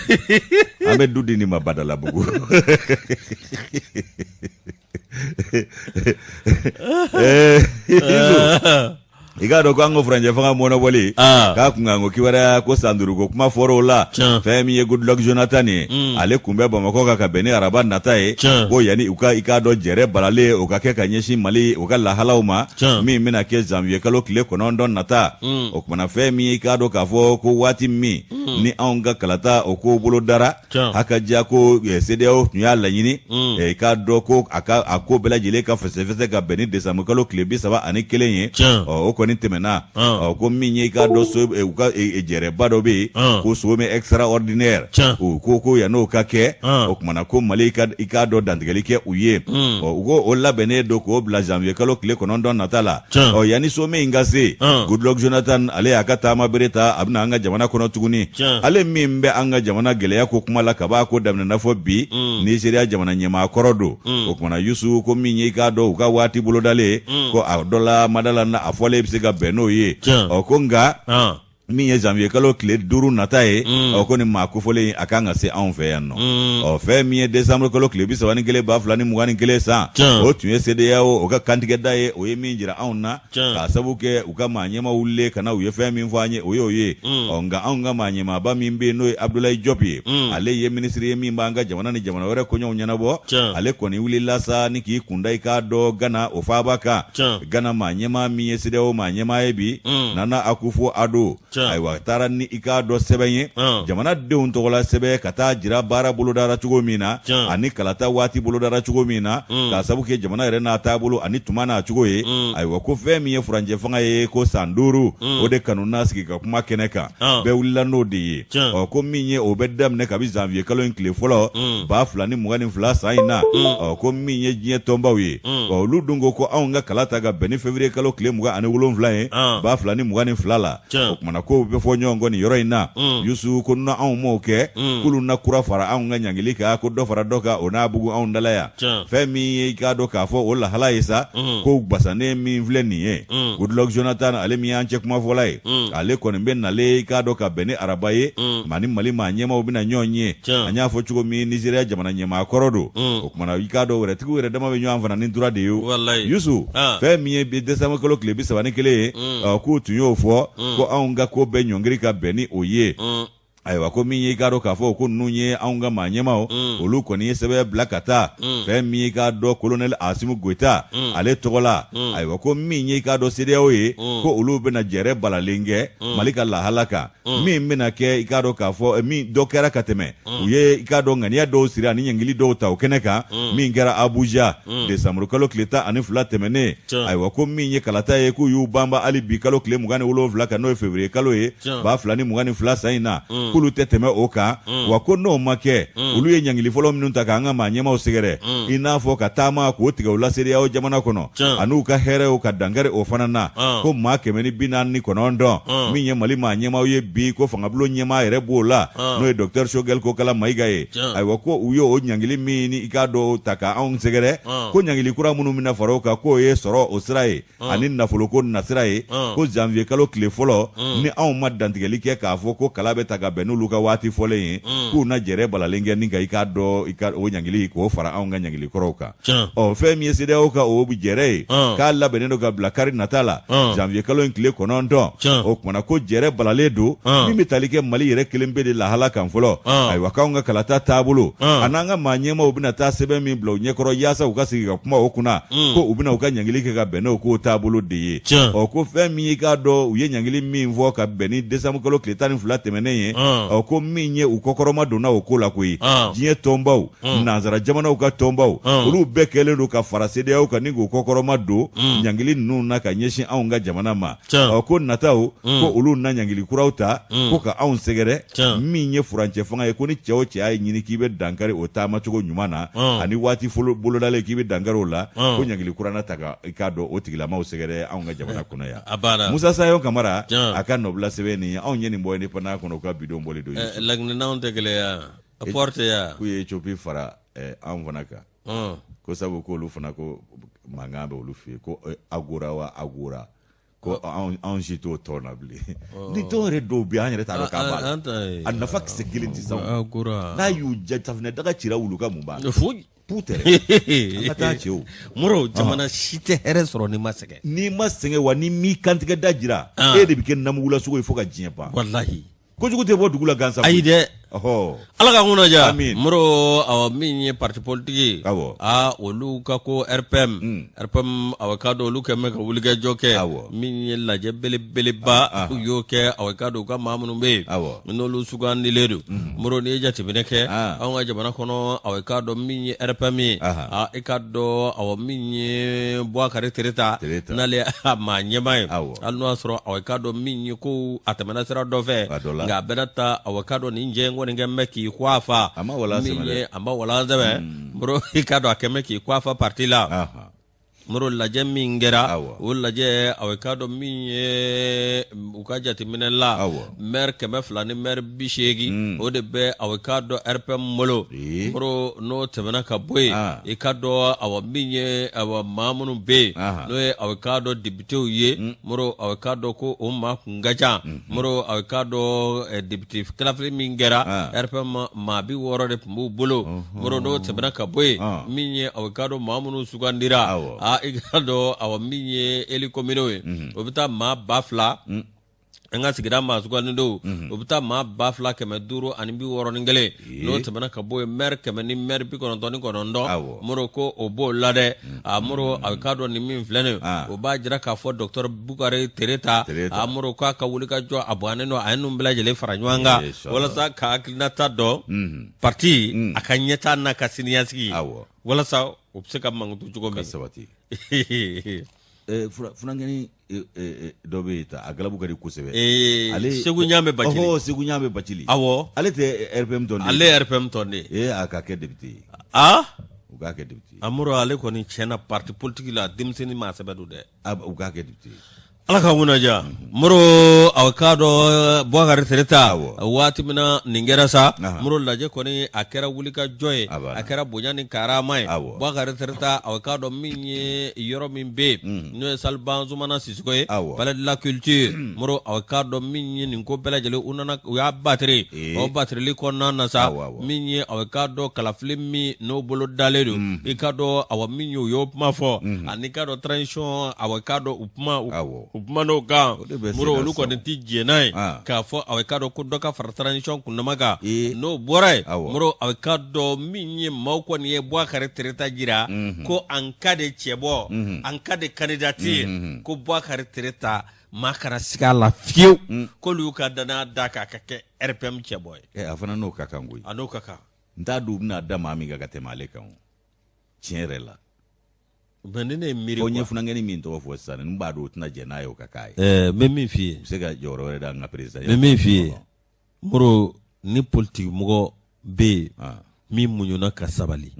An bɛ du di nin ma Badalabugu. Yusu, i k'a dɔn ko an ka furancɛ fanga mɔnɔbɔli
Ah.
k'a kunkanko kibaruya ko san 5 ko kuma fɔra o la.
Tiɲɛ.
Fɛn min ye Goodluck Jonathan ye, ale kun bɛ Bamakɔ kan ka bɛn ni araba nata ye.
Tiɲɛ.
Ko yanni u ka, i k'a dɔn jɛrɛ balalen o ka kɛ ka ɲɛsin Mali o ka lahalaw ma.
Tiɲɛ.
Min bɛna kɛ janvier kalo tile 9 nata. O kumana fɛn min ye, i k'a dɔn k'a fɔ ko waati min ni anw ka kalata o ko bolo dara.
Tiɲɛ.
Haka diya ko CEDEAO tun y'a laɲini i k'a dɔn ko a ka a ko bɛɛ lajɛlen ka fɛsɛfɛsɛ ka bɛn ni décembre kalo tile 31 ye.
Tiɲɛ.
Ɔ, o kɔni kɔni tɛmɛna, ɔ ko min ye i k'a dɔn so u ka jɛrɛba dɔ bɛ yen ko sommet extraordinaire, u ko yan'o ka kɛ, o kumana ko Mali ka i k'a dɔn dantigɛli kɛ u ye. Ɔ u ko o labɛnnen don k'o bila janvier kalo tile 9 nata la. Ɔ yanni sommet in ka se, Goodluck Jonathan ale y'a ka taama bere ta, a bɛna an ka jamana kɔnɔ tuguni. Ale min bɛ an ka jamana gɛlɛya ko kuma la kab'a ko daminɛna fɔ bi, Nigeria jamana ɲɛmaa kɔrɔ don. O kumana Yusu, ko min ye i k'a dɔn u ka waati bolodalen, ko a dɔ la madala na a fɔlen bɛ se ka bɛn n'o ye. Ɔ ko nka min ye janvier kalo tile 5 nata ye, ɔ ko nin maa kofɔlen a kan ka se anw fɛ yan nɔ. Ɔ fɛn min ye décembre kalo tile 31 2021 san, o tun ye CEDEAO o ka kantigɛda ye, o ye min jira anw na k'a sabu kɛ u ka maa ɲɛmaa wulilen ka na, u ye fɛn min fɔ an ye, o y'o ye. Ɔ nka anw ka maa ɲɛmaaba min bɛ yen, n'o ye Abdoulaye Diop ye, ale ye minisiri ye min b'an ka jamana ni jamana wɛrɛ koɲɛw ɲɛnabɔ. Ale kɔni wulila sa ni k'i kunda i k'a dɔn Ghana o faaba kan. Ghana maa ɲɛmaa min ye CEDEAO maa ɲɛmaa ye bi, Nana Akufo Addo, ayiwa taara ni i k'a dɔn sɛbɛn ye, jamanadenw tɔgɔla sɛbɛn, ka taa jira baara bolodara cogo min na ani kalata waati bolodara cogo min na, k'a sabu kɛ jamana yɛrɛ n'a taabolo ani tuma n'a cogo ye. Ayiwa ko fɛn min ye furancɛ fanga ye, ko san 5, o de kanuna sigi ka kuma kɛnɛ kan, bɛɛ wulila n'o de ye. Ɔ ko min ye o bɛ daminɛ kabi janvier kalo in tile fɔlɔ 2022 san in na. Ɔ ko min ye diɲɛ tɔnbaw ye, ɔ olu dun ko ko anw ka kala ta ka bɛn ni février kalo tile 27 ye 2022 la. O kumana kow bɛ fɔ ɲɔgɔn kɔ nin yɔrɔ in na. Yusu, ko n anw m'o kɛ, k'olu na kura fara anw ka ɲangili kan, ko dɔ fara dɔ kan, o n'a bugu anw dala yan. Fɛn min ye i k'a dɔn k'a fɔ o lahala ye sa, ko basannen min filɛ nin ye, Goodluck Jonathan, ale min y'an cɛ kumafɔla ye, ale kɔni bɛ nalen i k'a dɔn ka bɛn ni araba ye, maa ni Mali maa ɲɛmaaw bɛna ɲɔgɔn ye. An y'a fɔ cogo min, Nizeriya jamana ɲɛmaa kɔrɔ don. O kumana i k'a dɔn wɛrɛtigiw yɛrɛ dama bɛ ɲɔgɔn fana ni droit de ye. Yusu, fɛn min ye bi décembre kalo tile 31 ye, k'u tun y'o fɔ ko anw ka ko bɛɛ ɲɔngiri ka bɛn ni o ye. Ayiwa ko min ye i k'a dɔn k'a fɔ ko ninnu ye anw ka maa ɲɛmaaw, olu kɔni ye sɛbɛn bila ka taa fɛn min ye i k'a dɔn kolonɛli Asimi Goyita ale tɔgɔ la. Ayiwa ko min ye i k'a dɔn CEDEAO ye, ko olu bɛna jɛrɛ balalen kɛ Mali ka lahala kan, min bɛna kɛ i k'a dɔn k'a fɔ min dɔ kɛra ka tɛmɛ, u ye i k'a dɔn ŋaniya dɔw siri ani ɲangili dɔw ta o kɛnɛ kan, min kɛra Abuja desanburu kalo tile 12 tɛmɛnen. Ayiwa ko min ye kalata ye, k'u y'u banba hali bi kalo tile 27 kan, n'o ye février kalo ye 2022 san in na, k'olu tɛ tɛmɛ o kan. Wa ko n'o ma kɛ, olu ye ɲangili fɔlɔ minnu ta k'an ka maa ɲɛmaaw sɛgɛrɛ, i n'a fɔ ka taama k'o tigɛ u la CEDEAO jamana kɔnɔ, an'u ka hɛrɛw ka dankari o fana na, ko maa 149 min ye Mali maa ɲɛmaaw ye bi, ko fangabulon ɲɛmaa yɛrɛ b'o la, n'o ye docteur Choguel Kokala Mayiga ye. Ayiwa ko u ye o ɲangili min ni i k'a dɔn ta ka anw sɛgɛrɛ, ko ɲangili kura minnu bɛna fara o kan, k'o ye sɔrɔ o sira ye ani nafoloko nasira ye, ko janvier kalo tile fɔlɔ, ni anw ma dantigɛli kɛ k'a fɔ ko kala bɛ ta ka bɛn n'olu ka waati fɔlen ye, k'u na jɛrɛ balalen kɛ ni ka i k'a dɔn i ka o ɲangili k'o fara anw ka ɲangili kɔrɔw kan. Ɔ fɛn min ye CEDEAO ka o jɛrɛ ye, k'a labɛnnen don ka bila kari nata la, janvier kalo in tile 9. O kumana ko jɛrɛ balalen don min bɛ tali kɛ Mali yɛrɛ kelen pe de lahala kan fɔlɔ. Ayiwa k'anw ka kalata taabolo an'an ka maa ɲɛmaaw bɛna taa sɛbɛn min bila u ɲɛkɔrɔ yaasa u ka sigi ka kuma o kunna, ko u bɛna u ka ɲangili kɛ ka bɛn n'o k'o taabolo de ye. Ɔ ko fɛn min i k'a dɔn u ye ɲangili min fɔ ka bɛn ni décembre kalo tile 12 tɛmɛnen ye, ɔ ko min ye u kɔkɔrɔma donna o ko la koyi, diɲɛ tɔnbaw, nansara jamanaw ka tɔnbaw, olu bɛɛ kɛlen don ka fara CEDEAO kan ni k'u kɔkɔrɔma don ɲangili ninnu na ka ɲɛsin anw ka jamana ma. Ɔ ko nataw, ko olu na ɲangili kuraw ta ko ka anw sɛgɛrɛ, min ye furancɛ fanga ye, ko ni cɛ o cɛ y'a ɲini k'i bɛ dankari o taamacogo ɲuman na ani waati bolodalen k'i bɛ dankari o la, ko ɲangili kura na ta ka i k'a dɔn o tigilamaw sɛgɛrɛ anw ka jamana kɔnɔ yan. Musa Sayon Kamara a ka nɔbila sɛbɛn nin ye, anw ye nin bɔ Indépendant kɔnɔ, u ka bidon bɔli don.
Laginɛnaw tɛ gɛlɛya porte ya
k'u ye Ethiopie fara anw fana kan, ko sabu k'olu fana ko mankan bɛ olu fɛ yen, ko agora wa agora, ko anw si t'o tɔn na bilen. Ni tɔn yɛrɛ dɔw bɛ yen, an yɛrɛ t'a dɔn k'a b'a la, a nafa kisɛ kelen tɛ sa. N'a y'u ja safunɛ daga cira wulu ka mun b'a la?
Foyi.
Putere an ka taa cɛw.
Moro, jamana si tɛ hɛrɛ sɔrɔ n'i ma sɛgɛn.
N'i ma sɛgɛn, wa n'i m'i kantigɛ da jira, e de bɛ kɛ namugulasogo ye fo ka diɲɛ ban.
Walahi.
Kojugu tɛ bɔ dugu la gansan.
Ayi dɛ.
Ɔhɔ.
Ala ka kunna diya
Amin.
Moro awa min ye parti politique ye
Awɔ.
aa olu ka ko RPM RPM awa k'a dɔn olu kɛn bɛ ka wulikajɔ kɛ
Awɔ.
min ye lajɛ belebeleba u y'o kɛ awa k'a dɔn u ka maa minnu bɛ yen
Awɔ.
n'olu sugandilen don Moro n'i ye jateminɛ kɛ
Ah.
anw ka jamana kɔnɔ awa k'a dɔn min ye RPM ye
Aha.
aa i k'a dɔn awa min ye Bubakari Tereta
Tereta.
n'ale a maa ɲɛmaa ye
Awɔ.
hali n'o y'a sɔrɔ awa k'a dɔn min ye ko a tɛmɛna sira dɔ fɛ
A dɔ la.
nka a bɛna ta awa k'a dɔn nin jɛ in kɔni kɛn bɛ k'i kɔ a fa
A ma walan
min
sɛmɛ dɛ.
ye a ma walan sɛmɛ Moro i k'a dɔn a kɛn bɛ k'i kɔ a fa parti la
Ahan.
Moro lajɛ min kɛra
Awɔ.
o lajɛ awa k'a dɔn min ye u ka jateminɛ la
Awɔ.
maire 200 ni maire 80 o de bɛ awa k'a dɔn RPM bolo
Ee.
Moro n'o tɛmɛna ka bɔ yen
Ah.
i k'a dɔn awa min ye awa maa minnu bɛ yen
Aha.
n'o ye awa k'a dɔn députéw ye Moro awa k'a dɔn ko o maa kun ka ca Moro awa k'a dɔn député kalafili min kɛra
Ah.
RPM maa 60 de tun b'u bolo Moro n'o tɛmɛna ka bɔ yen
Ah.
min ye awa k'a dɔn maa minnu sugandira
Awɔ.
aa i k'a dɔn awa min ye élu communaux ye o bɛ taa maa 2000 an ka sigida maa sugandidenw o bɛ taa maa 2561 n'o tɛmɛna ka bɔ yen maire 100 ni maire 99
Awɔ.
Moro ko o b'o la dɛ a Moro a k'a dɔn nin min filɛ nin ye
Ah.
o b'a jira k'a fɔ docteur Bukari Tereta
Tereta.
a Moro k'a ka wuli ka jɔ a bɔnnen don a ye ninnu bɛɛ lajɛlen fara ɲɔgɔn kan
Inshallah.
walasa ka hakilinata dɔn parti a ka ɲɛtaa n'a ka siniɲɛsigi
Awɔ.
walasa o bɛ se ka mankutu cogo
Ka
min
sabati. Funankɛnin dɔ bɛ yen ta a galabu ka di kosɛbɛ.
Ee, Segu Ɲame Bacili.
Ɔhɔ, Segu Ɲame Bacili.
Awɔ.
Ale tɛ RPM tɔnden.
Ale ye RPM tɔnden.
Ee a ka kɛ député ye.
Ah
U k'a kɛ député ye.
A Moro ale kɔni tiɲɛna parti politique la denmisɛnnin maa sɛbɛ don dɛ.
U k'a kɛ député ye.
Ala ka kunna diya Moro a k'a dɔn Bubakari Tereta
Awɔ.
waati min na nin kɛra sa
Aha.
Moro lajɛ kɔni a kɛra wulikajɔ ye
A banna.
a kɛra bonya ni karama ye
Awɔ.
Bubakari Tereta a k'a dɔn min ye yɔrɔ min bɛ yen n'o ye salle Anzumana Sisoko ye
Awɔ.
palais de la culture Moro a k'a dɔn min ye nin ko bɛɛ lajɛlen u nana u y'a batiri
Ee.
o batirili kɔnɔna na sa
Awɔ, awɔ.
min ye a k'a dɔn kalafili min n'o bolo dalen don i k'a dɔn awa min ye u y'o kuma fɔ ani k'a dɔn transition awa k'a dɔn u kuma
Awɔ.
u kuma n'o kan
O de bɛ se
Moro
ka
olu
sɔn.
kɔni ti jɛn n'a ye
Ah.
k'a fɔ awa k'a dɔn ko dɔ ka fara transition kundama kan
Ee.
n'o bɔra yen
Awɔ.
Moro awa k'a dɔn min ye maaw kɔni ye Bubakari Tereta jira ko en cas de cɛbɔ en cas de candidature ko Bubakari Tereta maa kana siga a la fiyewu k'olu y'u ka danaya d'a kan a ka kɛ RPM cɛbɔ ye
A fana n'o ka kan koyi.
a n'o ka kan
N t'a dɔn u bɛna da maa min kan ka tɛmɛ ale kan o. Tiɲɛ yɛrɛ la.
mais ni ne ye miiri
Fo n ye
quoi.
funankɛnin min tɔgɔ fɔ sisan n b'a dɔn o tɛna jɛn n'a ye o ka k'a ye.
Ɛɛ, n bɛ min f'i ye
U bɛ se ka jɔyɔrɔ wɛrɛ da an ka président
n bɛ min f'i ye Moro ni politique mɔgɔ bɛ yen
Ah,
min muɲuna ka sabali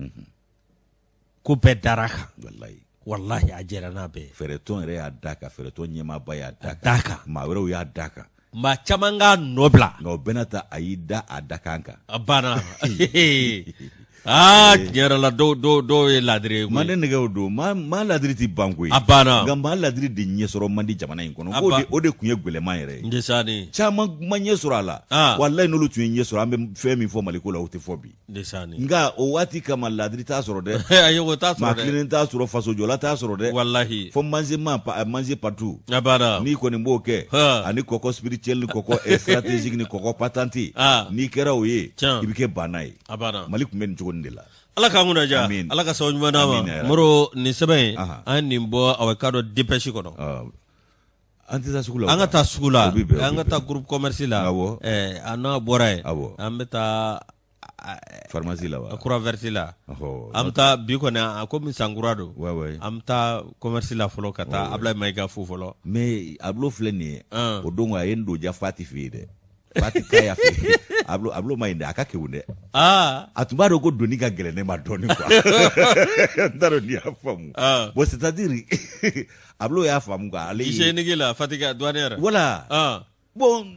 ko bɛɛ dara a kan
walayi.
walahi a jɛra n'a bɛɛ ye
Fɛɛrɛtɔn yɛrɛ y'a da kan, fɛɛrɛtɔn ɲɛmaaba y'a da kan.
d'a kan
Maa wɛrɛw y'a da kan.
maa caman k'a nɔ bila
Nka o bɛɛ n'a ta a y'i da a dakan kan.
a banna aa tiɲɛ yɛrɛ la dɔw dɔw dɔw ye ladiri ye koyi.
Manden nɛgɛw don maa maa ladiri tɛ ban koyi.
a banna
Nka maa ladiri de ɲɛsɔrɔ man di jamana in kɔnɔ.
A
K'o
ba-
de o de tun ye gɛlɛman yɛrɛ ye.
ndesani
Caman ma ɲɛ sɔrɔ a la.
Ah.
Walayi n'olu tun ye ɲɛ sɔrɔ an bɛ fɛn min fɔ Maliko la o tɛ fɔ bi.
ndesani
Nka o waati kama ladiri t'a sɔrɔ dɛ.
ayi o t'a
Maa
sɔrɔ dɛ
kilennen t'a sɔrɔ fasojɔla t'a sɔrɔ dɛ.
walahi
Fo manger ma manger partout.
a banna
N'i kɔni b'o kɛ
Ha.
ani kɔkɔ spirituel ni kɔkɔ stratégique ni kɔkɔ patente
Ah.
n'i kɛra o ye
Tiɲɛ.
i bɛ kɛ banna ye.
a banna
Mali tun bɛ nin cogo nin de la.
ala k'an kunna diya
Amin.
ala ka sababu ɲuman d'an
Amin,
ma
ya Rabbi.
moro nin sɛbɛn in
Aha.
an ye nin bɔ awa k'a dɔn dépêche kɔnɔ
Ah, an tɛ taa sugu la
an ka taa sugu la
O bɛ bɛn, o
an
bɛ
ka taa groupe commerce la
Awɔ.
an n'a bɔra yen
Awɔ.
an bɛ taa
pharmacie la wa
croix verte la
Ɔhɔ.
an bɛ taa bi kɔni a komi sankura don
Ouais, ouais.
an bɛ taa commerce la fɔlɔ ka taa Ablaye Mayiga fo fɔlɔ
mais Ablo filɛ nin ye
Ah.
o don a ye n don ja Fati fɛ yen dɛ Fati kaya fɛ yen Ablo Ablo ma ɲi dɛ a ka kegun dɛ
aa
a tun b'a dɔn ko doni ka gɛlɛn ne ma dɔɔni quoi n t'a dɔn n'i y'a faamu
Ah.
bon c'est à dire Ablo y'a faamu quoi ale ye
hygiénique la Fatick douanière
voilà
ah
bon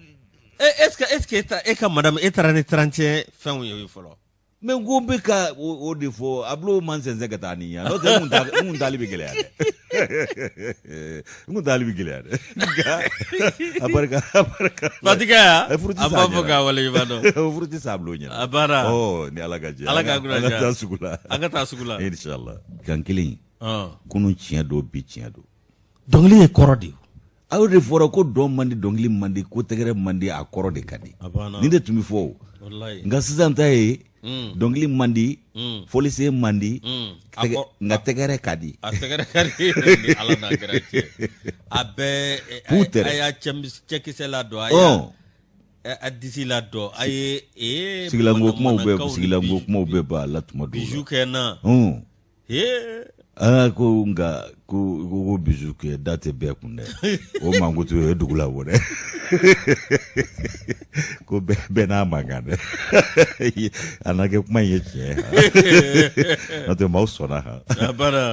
est ce que est ce que e ta- e ka madame e taara ni 31 fɛnw ye fɔlɔ
mais n ko n bɛ ka o de fɔ Ablo man sɛnsɛn ka taa ni yan n'o tɛ n kun taali bɛ gɛlɛya dɛ n kun taali bɛ gɛlɛya dɛ nka a barika a barika
Fatick ya
Eh, furu tɛ
an
sa
b'a
a
fɔ
ɲɛna.
k'a waleɲuman dɔn
O furu tɛ sa Ablo ɲɛna
a banna
ɔ ni Ala ka jɛ
Ala k'a kunna
an ka
diya.
taa sugu la
an ka taa sugu la
inshallah kan kelen
Ah.
kunun tiɲɛ don bi tiɲɛ don
dɔnkili ye kɔrɔ de ye
Aw de fɔra ko dɔn man di, dɔnkili man di, ko tɛgɛrɛ man di, a kɔrɔ de ka di. Nin de tun bɛ fɔ o. Nka sisan ta ye dɔnkili man di, fɔlisen man di, nka tɛgɛrɛ ka di.
A tɛgɛrɛ ka di ni Ala n'a kira cɛ. A bɛɛ a y'a cɛkisɛ ladon, a y'a a disi ladon, a ye ee
sigilanko kumaw bɛ, sigilanko kumaw bɛ ban a la tuma dɔw la.
Bijou kɛ n na.
Aa ko nka ko bijou kɛ da tɛ bɛɛ kun dɛ, o mankutu o ye dugu labɔ dɛ, ko bɛɛ n'a mankan dɛ. A na kɛ kuma in ye tiɲɛ ye, n'o tɛ maaw sɔnna han.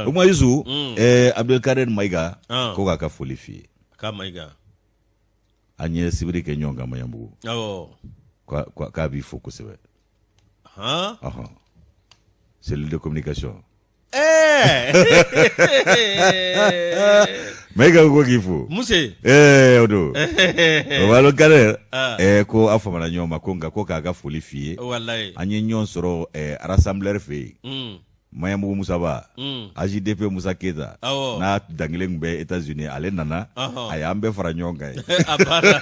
O kuma Yusu, Abdelkader Mayiga ko k'a ka foli f'i ye.
K'a Mayiga.
An ye sibiri kɛ ɲɔgɔn kan Maɲanbugu.
Awɔ.
K'a b'i fo kosɛbɛ. Han? Cellule de communication. Mayiga ko k'i fo.
Muse.
Ɛɛ o don. O Abdelkader. Ɛɛ ko a famana ɲɔgɔn ma ko nka ko k'a ka foli f'i ye.
Walayi.
An ye ɲɔgɔn sɔrɔ rassembleur fɛ yen. Maɲanbugu Musaba, AJDP Musa Keyita, n'a dankelen tun bɛ Etats-Unis, ale nana, a y'an bɛɛ fara ɲɔgɔn kan yen.
A banna.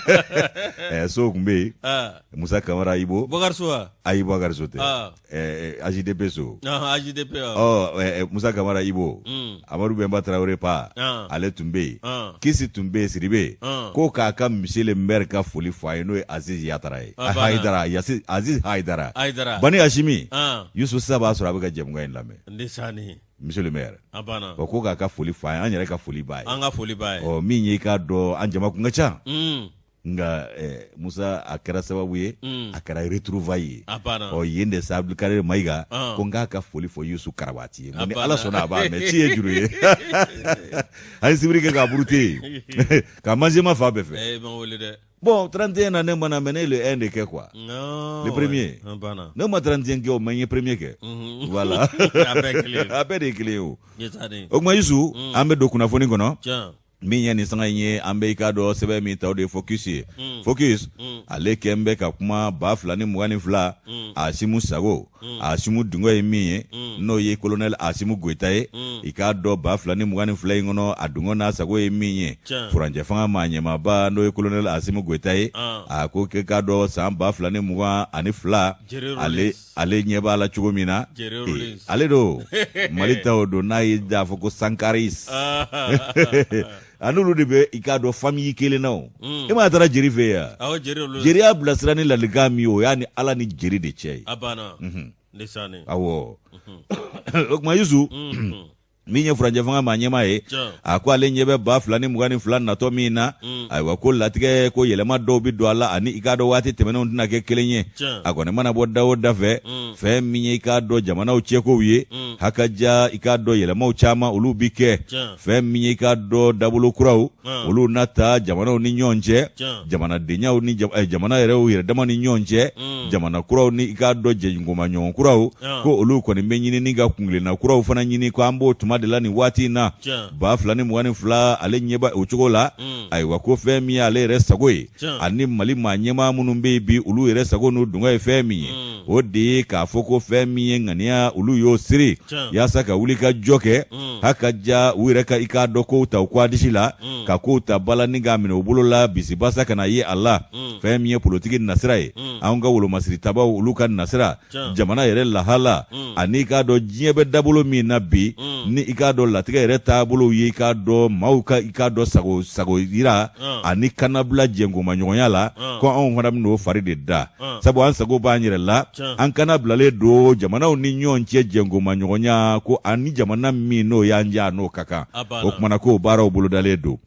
Ɛɛ Sow tun bɛ yen, Musa Kamara Ibo.
Bɔkari So wa?
Ayi, Bɔkari So tɛ. AJDP So.
AJDP.
Ɔ Musa Kamara Ibo, Amadu Bɛnba Tarawele Pa, ale tun bɛ yen. Kisi tun bɛ yen, Sidibe, ko k'a ka monsieur le maire ka foli fɔ a ye, n'o ye Aziz Yatara ye. Hayidara, Aziz Hayidara.
Hayidara.
Bani Hasimi. Yusuf sisan b'a sɔrɔ a bɛ ka jɛmukan in lamɛn.
Ndesaani.
Monsieur le maire.
A banna.
Ɔ ko k'a ka foli fɔ a ye, an yɛrɛ ka foli b'a ye.
An ka foli b'a ye.
Ɔ min ye i k'a dɔn an jama kun ka ca. Nka Musa a kɛra sababu ye, a kɛra retrouvailles ye.
A banna.
Ɔ yen de sa Abdulkader Mayiga ko n k'a ka foli fɔ Yusu Karabati ye. Ni Ala sɔnna a b'a mɛn, ci ye juru ye. An ye sibiri kɛ k'a burute yen, ka manzema fan bɛɛ fɛ.
Ee ma wele dɛ.
Bon 31 na ne ma na mais ne ye le 1 de kɛ quoi.
Non,
le premier.
An banna.
Ne ma 31 kɛ o mais n ye premier kɛ. Voilà.
A bɛɛ kelen.
A bɛɛ de ye kelen ye o.
Yesani.
O tuma Yusu, an bɛ don kunnafoni kɔnɔ.
Tiɲɛ.
Min ye nin sanga in ye, an bɛ i k'a dɔn sɛbɛn min ta o de ye Focus ye. Focus, ale kɛn bɛ ka kuma 2022 Asimu sago, Asimu dungɔ ye min ye, n'o ye colonel Asimu Goyita ye, i k'a dɔn 2022 in kɔnɔ a dungɔ n'a sago ye min ye, furancɛ fanga maa ɲɛmaaba n'o ye colonel Asimu Goyita ye, a ko k'i k'a dɔn san 2022 ale ale ɲɛ b'a la cogo min na, ale don Mali ta o don n'a ye a fɔ ko Sankaris a n'olu de bɛ i k'a dɔn famille kelen na o e m'a taara Jeri fɛ yen
wa
Jeri y'a bilasira ni ladilikan min ye o y'a ni Ala ni Jeri de cɛ ye
a banna ndesaani
awɔ o tuma Yusu min ye furancɛ fanga maa ɲɛmaa ye a ko ale ɲɛ bɛ 2022 natɔ min na ayiwa ko latigɛ ko yɛlɛma dɔw bɛ don a la ani i k'a dɔn waati tɛmɛnenw tɛna kɛ kelen ye a kɔni mana bɔ da o da fɛ fɛn min ye i k'a dɔn jamanaw cɛkow ye hakaja i k'a dɔn yɛlɛmaw caman olu bɛ kɛ fɛn min ye i k'a dɔn dabolo kuraw olu na ta jamanaw ni ɲɔgɔn cɛ jamanadenyaw ni jamana yɛrɛw yɛrɛ dama ni ɲɔgɔn cɛ jamana kuraw ni i k'a dɔn jɛɲɔgɔnmaɲɔgɔn kuraw ko olu kɔni bɛ ɲini ni ka kuntilenna kuraw fana ɲini ko an b'o tuma de la nin waati in na 2022 ale ɲɛ bɛ o cogo la ayiwa ko fɛn min ye ale yɛrɛ sago ye ani Mali maa ɲɛmaa minnu bɛ yen bi olu yɛrɛ sago n'u dungɔ ye fɛn min ye o de ye k'a fɔ ko fɛn min ye ŋaniya olu y'o siri yaasa ka wuli ka jɔ kɛ hakaja u yɛrɛ ka i k'a dɔn kow ta u k'a disi la ka kow ta bala ni k'a minɛ u bolo la bisibasa kana ye a la fɛn min ye politiki nasira ye anw ka wolomasiri tabaw olu ka nasira jamana yɛrɛ lahala ani i k'a dɔn diɲɛ bɛ dabolo min na bi ni i k'a dɔn latigɛ yɛrɛ taabolow ye i k'a dɔn maaw ka i k'a dɔn sago sago yira ani kannabila jɛnkomaɲɔgɔnya la ko anw fana bɛn'o fari de da sabu an sago b'an yɛrɛ la an kannabilalen don jamanaw ni ɲɔgɔn cɛ jɛnkomaɲɔgɔnya ko ani jamana min n'o y'an diya n'o ka kan o kumana k'o baaraw bolodalen don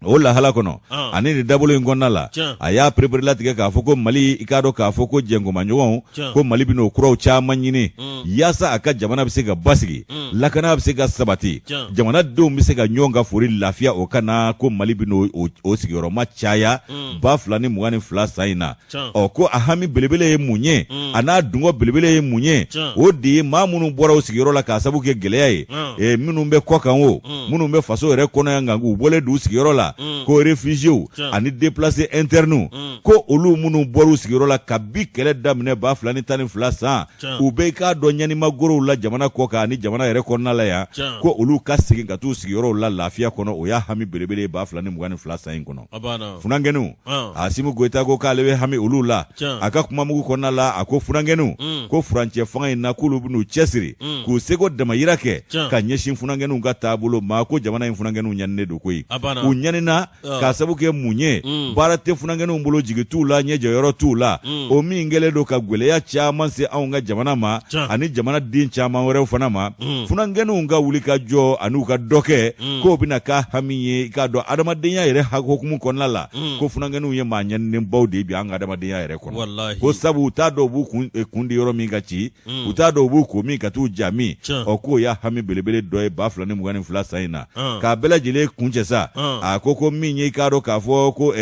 o lahala kɔnɔ ani nin dabolo in kɔnɔna la a y'a pereperelatigɛ k'a fɔ ko Mali i k'a dɔn k'a fɔ ko jɛnkomaɲɔgɔnw ko Mali bɛn'o kuraw caman ɲini yaasa a ka jamana bɛ se ka basigi lakana bɛ se ka sabati jamanadenw bɛ se ka ɲɔgɔn ka fori lafiya o kana ko Mali bɛn'o o sigiyɔrɔma caya 2022 san in na ɔ ko a hami belebele ye mun ye a n'a dungɔ belebele ye mun ye o de ye maa minnu bɔra u sigiyɔrɔ la k'a sabu kɛ gɛlɛya ye minnu bɛ kɔ kan o minnu bɛ faso yɛrɛ kɔnɔ yan nka u bɔlen don u sigiyɔrɔ la la ko réfugiés ani déplacés internes ko olu minnu bɔr'u sigiyɔrɔ la kabi kɛlɛ daminɛ 2012 san u bɛ i k'a dɔn ɲanimagorow la jamana kɔ kan ani jamana yɛrɛ kɔnɔna la yan ko olu ka segin ka t'u sigiyɔrɔw la lafiya kɔnɔ o y'a hami belebele ye 2022 san in kɔnɔ funankɛninw Asimi Goyita ko k'ale bɛ hami olu la a ka kumamugu kɔnɔna la a ko funankɛninw ko furancɛ fanga in na k'olu bɛn'u cɛsiri k'u seko damayira kɛ ka ɲɛsin funankɛninw ka taabolo ma ko jamana in funankɛninw ɲaninen don koyi u ɲanina k'a sabu kɛ mun ye baara tɛ funankɛninw bolo jigi t'u la ɲɛjɔyɔrɔ t'u la o min kɛlen don ka gɛlɛya caman se anw ka jamana ma ani jamana den caman wɛrɛw fana ma funankɛninw ka wuli ka jɔ an'u ka dɔ kɛ k'o bɛna k'a hami ye i k'a dɔn adamadenya yɛrɛ hukumu kɔnɔna la ko funankɛninw ye maa ɲaninenbaw de ye bi an ka adamadenya yɛrɛ kɔnɔ ko sabu u t'a dɔn u b'u kun di yɔrɔ min ka ci u t'a dɔn u b'u ko min ka t'u ja min ɔ k'o y'a hami belebele dɔ ye 2022 san in na k'a bɛɛ lajɛlen kuncɛ sa a ko ko min ye i k'a dɔn k'a fɔ ko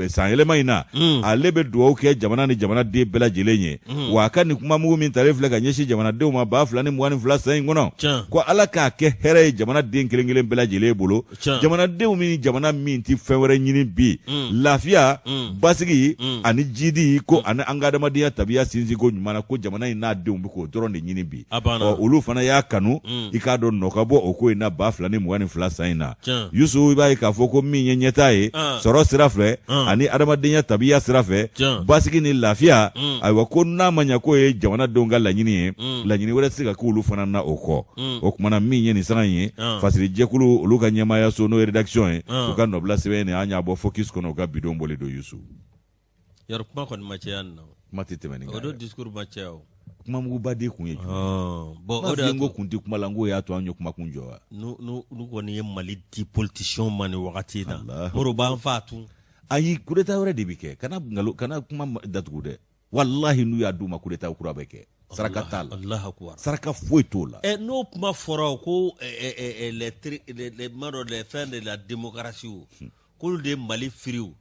san yɛlɛma in na ale bɛ dugawu kɛ jamana ni jamanaden bɛɛ lajɛlen ye wa a ka nin kumamugu min talen filɛ ka ɲɛsin jamanadenw ma 2022 san in kɔnɔ ko ala k'a kɛ hɛrɛ ye jamanaden kelen kelen bɛɛ lajɛlen bolo jamanadenw min jamana min tɛ fɛn wɛrɛ ɲini bi lafiya basigi ani jidi ko ani an ka adamadenya tabiya sinsin ko ɲuman na ko jamana in n'a denw bɛ k'o dɔrɔn de ɲini bi ɔ olu fana y'a kanu i k'a dɔn nɔ ka bɔ o ko in na 2022 san in na Yusu i b'a ye k'a fɔ ko min ye ɲɛtaa ye sɔrɔ sira fɛ ani adamadenya tabiya sira fɛ basigi ni lafiya ayiwa ko n'a ma ɲɛ k'o ye jamanadenw ka laɲini ye laɲini wɛrɛ tɛ se ka k'olu fana na o kɔ o tuma na min ye nin sanga in ye fasirijɛkulu olu ka ɲɛmaayaso n'o ye rédaction ye u ka nɔbila sɛbɛn nin an y'a bɔ focus kɔnɔ u ka bidon bɔlen don Yusu
yɔrɔ kuma kɔni ma caya nin na
kuma tɛ tɛmɛ nin kan
o don discours ma caya o
kumamuguba de kun ye jumɛn bon o de y'a to n ko kun tɛ kuma la n k'o y'a to an ye kumakun jɔ wa
n'u kɔni ye Mali di politiciens ma nin wagati in na Moro b'an faa tun
ayi coup d'état wɛrɛ de bɛ kɛ kana nkalon kana kuma datugu dɛ walahi n'u y'a d'u ma coup d'état kura bɛ kɛ saraka t'a la
Allahu akbar
saraka foyi t'o la
ɛ n'o kuma fɔra ko les les ma dɔ les fins de la démocratie o k'olu de ye Mali firi o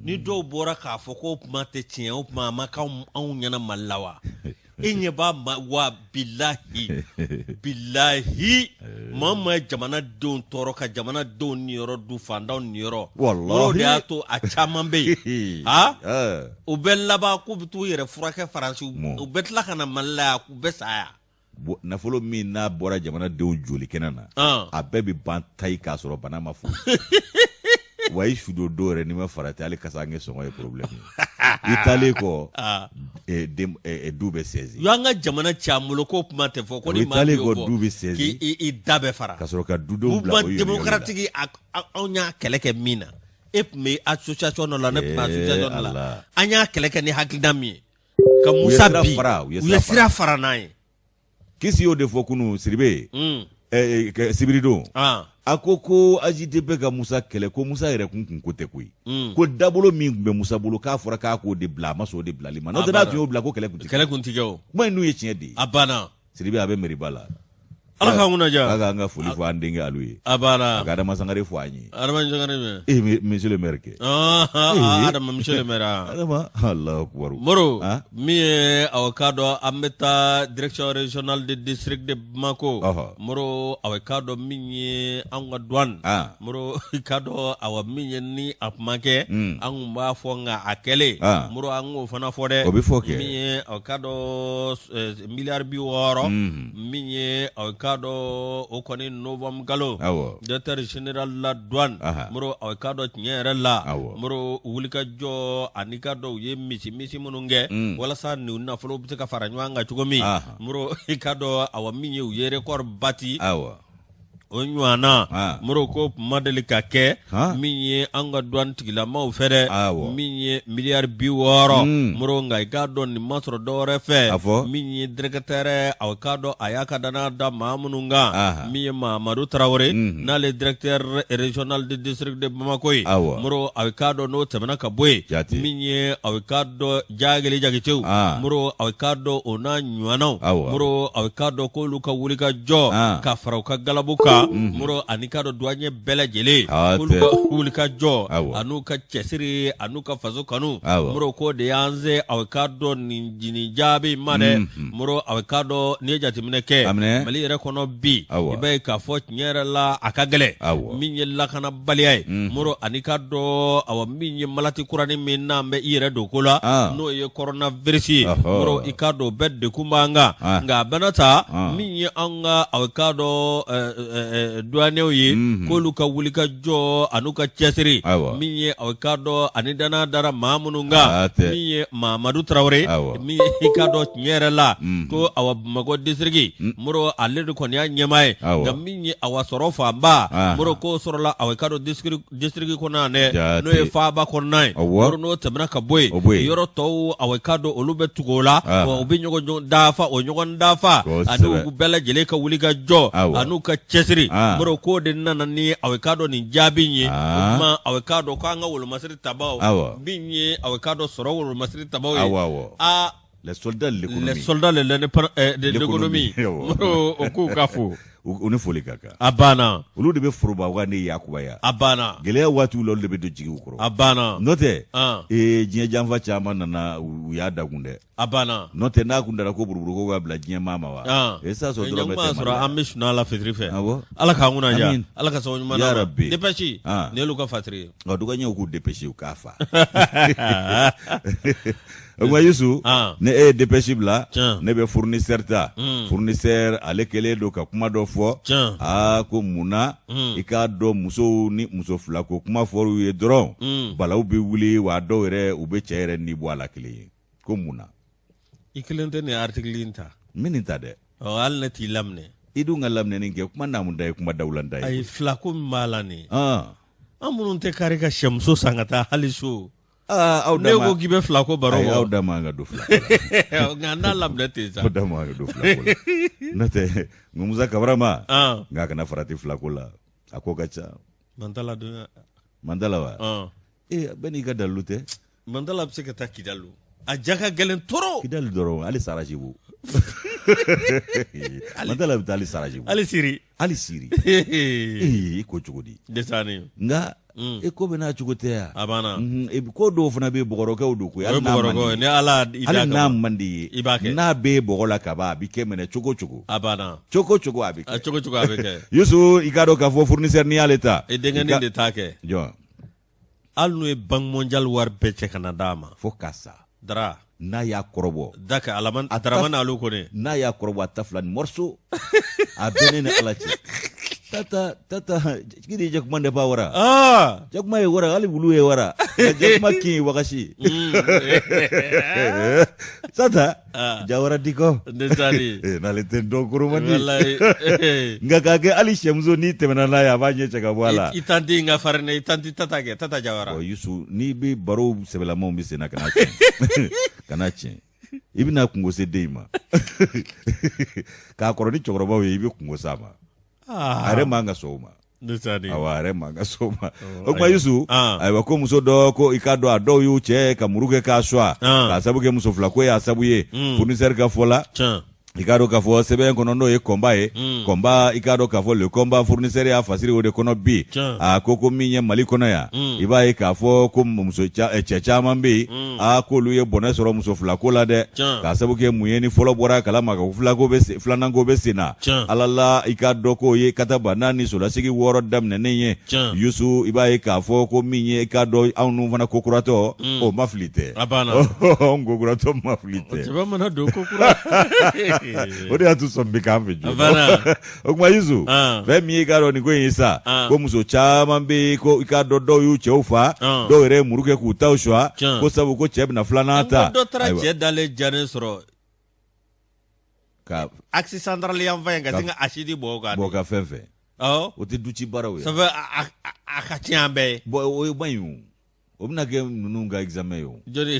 ni dɔw bɔra k'a fɔ k'o kuma tɛ tiɲɛ o kuma a ma k'anw ɲɛna Mali la wa e ɲɛ b'a ma wa bilahi bilahi maa o maa ye jamanadenw tɔɔrɔ ka jamanadenw niyɔrɔ dun fantanw niyɔrɔ
o
de y'a to a caman bɛ yen ha u bɛ laban k'u bɛ t'u yɛrɛ furakɛ Faransi u bɛ tila ka na Mali la yan k'u bɛ sa yan
nafolo min n'a bɔra jamanadenw joli kɛnɛ na a bɛɛ bɛ ban tayi k'a sɔrɔ bana ma fo wa i su don dɔw yɛrɛ n'i ma farati hali kasanke sɔngɔ ye problème ye i taalen kɔ du bɛ saisi
u y'an ka jamana ci an bolo k'o kuma tɛ fɔ ko ni maa min y'o fɔ
du bɛ saisi
k'i da bɛ fara
ka sɔrɔ ka dudenw
bila o démocratique anw y'a kɛlɛ kɛ min na e tun bɛ association dɔ la ne tun bɛ association dɔ la an y'a kɛlɛ kɛ ni hakilina min ye ka Musa bin u ye sira fara n'an ye
Kisi y'o de fɔ kunun Sidibe sibiridon a ko ko AJDP ka Musa kɛlɛ ko Musa yɛrɛ kun ko tɛ koyi ko dabolo min tun bɛ Musa bolo k'a fɔra k'a k'o de bila a ma sɔn o de bilali ma n'o tɛ n'a tun y'o bila ko kɛlɛ
kun tɛ kɛ o
kuma in dun ye tiɲɛ de ye
a banna
Sidibe a bɛ meriba la
Ala k'an kunna diya
Ala k'an ka foli fɔ an denkɛ Alu ye
a banna
a ka Adama Sangare fo an ye
Adama Sangare jumɛn
eh monsieur le maire kɛ
Adama monsieur le maire
Adama Alahu akubaru
Moro min ye aw k'a dɔn an bɛ taa direction régionale de district de Bamako Moro aw k'a dɔn min ye anw ka douane Moro i k'a dɔn awa min ye ni a kuma kɛ an tun b'a fɔ nka a kɛlen Moro an k'o fana fɔ dɛ
o bɛ fɔ kɛ
min ye aw k'a dɔn miliyari 60 min ye aw k'a dɔn o kɔni novembre kalo directeur général la douane Moro aw k'a dɔn tiɲɛ yɛrɛ la Moro wulikajɔ ani k'a dɔn u ye misi misi minnu kɛ walasa nin nafolo bɛ se ka fara ɲɔgɔn kan cogo min Moro i k'a dɔn awa min ye u ye record bati o ɲɔgɔnna
Ah.
Moro ko ma deli ka kɛ
Han.
min ye an ka douane tigilamaw fɛ dɛ
Awɔ.
min ye miliyari 60 Moro nka i k'a dɔn nin ma sɔrɔ dɔwɛrɛ fɛ
A fɔ.
min ye directeur aw k'a dɔn a y'a ka danaya da maa minnu kan
Aha.
min ye Mahamadu Tarawele n'ale directeur régional de district de Bamako ye
Awɔ.
Moro aw k'a dɔn n'o tɛmɛna ka bɔ yen
Jate.
min ye aw k'a dɔn Jagele Jakitew
Ah.
Moro aw k'a dɔn o n'a ɲɔgɔnnaw
Awɔ.
Moro aw k'a dɔn k'olu ka wulikajɔ
Ah.
ka fara u ka galabu kan kan Moro ani k'a dɔn douanier bɛɛ lajɛlen k'olu ka wulikajɔ an'u ka cɛsiri an'u ka faso kanu Moro k'o de y'an se aw k'a dɔn nin nin jaabi in ma dɛ Moro aw k'a dɔn n'i ye jateminɛ kɛ Mali yɛrɛ kɔnɔ bi i b'a ye k'a fɔ tiɲɛ yɛrɛ la a ka gɛlɛn min ye lakanabaliya ye Moro ani k'a dɔn awa min ye malati kuranin min n'an bɛ i yɛrɛ don ko la n'o ye coronavirus ye Moro i k'a dɔn o bɛɛ degun b'an kan nka a bɛɛ n'a ta min ye an ka aw k'a dɔn douaniers ye k'olu ka wulikajɔ an'u ka cɛsiri min ye aw k'a dɔn ani danaya dara maa minnu kan min ye Mamadu Tarawele min ye i k'a dɔn tiɲɛ yɛrɛ la ko awa Bamakɔ district Moro ale de kɔni y'a ɲɛmaa ye nka min ye awa sɔrɔ fanba Moro k'o sɔrɔla aw k'a dɔn district kɔnɔ yan dɛ n'o ye faaba kɔnɔna ye Moro n'o tɛmɛna ka bɔ yen yɔrɔ tɔw aw k'a dɔn olu bɛ tugu o la u bɛ ɲɔgɔn dafa o ɲɔgɔn dafa ani u bɛɛ lajɛlen ka wulikajɔ an'u ka cɛsiri Moro k'o de nana ni aw k'a dɔn nin jaabi in ye o tuma aw k'a dɔn k'an ka wolomasiri tabaw min ye aw k'a dɔn sɔrɔ wolomasiri tabaw ye aa
Les soldats de l'économie.
Les soldats de l'économie. O k'u ka fo.
U ni foli ka kan.
A banna.
Olu de bɛ foroba wari yakubaya.
A banna.
Gɛlɛya waatiw la olu de bɛ don jigiw kɔrɔ.
A banna.
N'o tɛ. Ee diɲɛ janfa caman nana u y'a dagun dɛ.
A banna.
N'o tɛ n'a kun dara ko buruburuko ka bila diɲɛ maa ma wa. E sa sɔrɔ dɔrɔmɛ tɛ
sɔrɔ an bɛ sunɔgɔ la fitiri fɛ. Awɔ. Ala k'an kunna diya. Ala ka sababu ɲuman
d'an ma. Yarabi.
Dépêche. Nin y'olu ka fatiri ye.
Ɔ douaniers k'u dépêche u k'a fa. O tuma Yusu ni e ye dépêche bila ne bɛ fournisseur ta fournisseur ale kɛlen don ka kuma dɔ fɔ aa ko mun na i k'a dɔn musow ni muso fila ko kuma fɔr'u ye dɔrɔn balawu bɛ wuli wa dɔw yɛrɛ u bɛ cɛ yɛrɛ ni bɔ a la kelen ye ko mun na
i kelen tɛ nin article in ta
n bɛ nin ta dɛ
hali ne t'i laminɛ
i dun ka laminɛni kɛ kuma naamu da ye kuma dawulan da ye
ayi fila ko min b'a la nin an minnu tɛ kari ka sɛmuso san ka taa hali so
aw
ne ko k'i bɛ fila ko baro
bɔ aw da man ka don fila
nka n'a laminɛ ten sa
aw da man ka don fila ko la n'o tɛ Musa Kabara ma nka a kana farati fila ko la a ko ka ca
Mantala dun
Mantala wa ee bɛɛ n'i ka dalilu tɛ
Mantala bɛ se ka taa Kidali a ja ka gɛlɛn trop
Kidali dɔrɔn hali Sarajevo Mantala bɛ taa hali Sarajevo
hali Siri
hali Siri ee i ko cogo di
desani
nka e ko bɛ n'a cogo tɛ yan
a banna
ko dɔw fana bɛ bɔgɔrɔkɛw don koyi
hali n'a man di ni ala
hali n'a man di ye
i b'a kɛ
n'a bɛ bɔgɔ la kaban a bɛ kɛ minɛ cogo cogo
a banna
cogo cogo a bɛ
kɛ cogo cogo a bɛ kɛ
Yusu i k'a dɔn k'a fɔ fournisseur n'i y'ale ta
e denkɛnin de t'a kɛ
jɔn
hali n'u ye banque mondiale wari bɛɛ cɛ ka na d'a ma
fo ka sa
dara
n'a y'a kɔrɔbɔ
daka alaman Dramane alu kone
n'a y'a kɔrɔbɔ a ta fila ni morceau a bɛ ne ni ala cɛ tata tata kiri jakuma de ba wara
ah
jakuma ye wara hali wulu ye wara nka jakuma kin ye wagasi tata
Ah.
jawara dikɔ
Ndesani.
Eh, n'ale tɛ dɔn koromani
Wallahi.
nka k'a kɛ hali sɛmuso n'i tɛmɛna n'a ye a b'a ɲɛ cɛ ka bɔ a la
I tanti in ka farin dɛ, i tanti tata kɛ, tata Jawara.
Bon, Yusu n'i bɛ baro sɛbɛlamaw bɛ sen na kana tiɲɛ kana tiɲɛ i bɛna kunko se den in ma k'a kɔrɔ ni cɛkɔrɔbaw ye i bɛ kunko s'a ma
Ah.
a yɛrɛ man ka sɔn o ma
Ndesani.
awa a yɛrɛ man ka sɔn o ma o tuma Yusu
Ah.
ayiwa ko muso dɔ ko i k'a dɔn a dɔw y'u cɛ ka muru kɛ k'a suwa
Ah.
k'a sabu kɛ muso fila ko y'a sabu ye fournisseur ka fɔ la
Tiɲɛ.
i k'a dɔn k'a fɔ sɛbɛn kɔnɔ n'o ye combat ye combat i k'a dɔn k'a fɔ le combat fournisseur y'a fasiri o de kɔnɔ bi a ko ko min ye mali kɔnɔ yan i b'a ye k'a fɔ ko muso cɛ caman bɛ yen a k'olu ye bɔnɛ sɔrɔ muso fila ko la dɛ k'a sabu kɛ mun ye ni fɔlɔ bɔra a kalama ka filako bɛ filanan ko bɛ sen na ala la i k'a dɔn k'o ye kataba naani solasigi wɔɔrɔ daminɛnen ye yusu i b'a ye k'a fɔ ko min ye i k'a dɔn anw ninnu fana ko kuratɔ o ma fili tɛ anw ko kuratɔ ma fili tɛ
cɛba mana don ko kura
o de y'a to sɔn bɛ k'an fɛ joona o tuma yusu fɛn min ye i k'a dɔn nin ko in ye sa ko muso caman bɛ yen ko i k'a dɔn dɔw y'u cɛw fa dɔw yɛrɛ ye muru kɛ k'u taw suwa ko sabu ko cɛ bɛna filanan ta
dɔ taara cɛ dalen jalen sɔrɔ
ka
axe central yan fan in ka sin ka asidi bɔ o kan
bɔ ka fɛn fɛn
awɔ
o tɛ du ci baaraw ye
ça fait a ka tiɲɛ an bɛɛ ye
bon o ye man ɲi o O bɛna kɛ ninnu ka examen ye o.
Jɔnni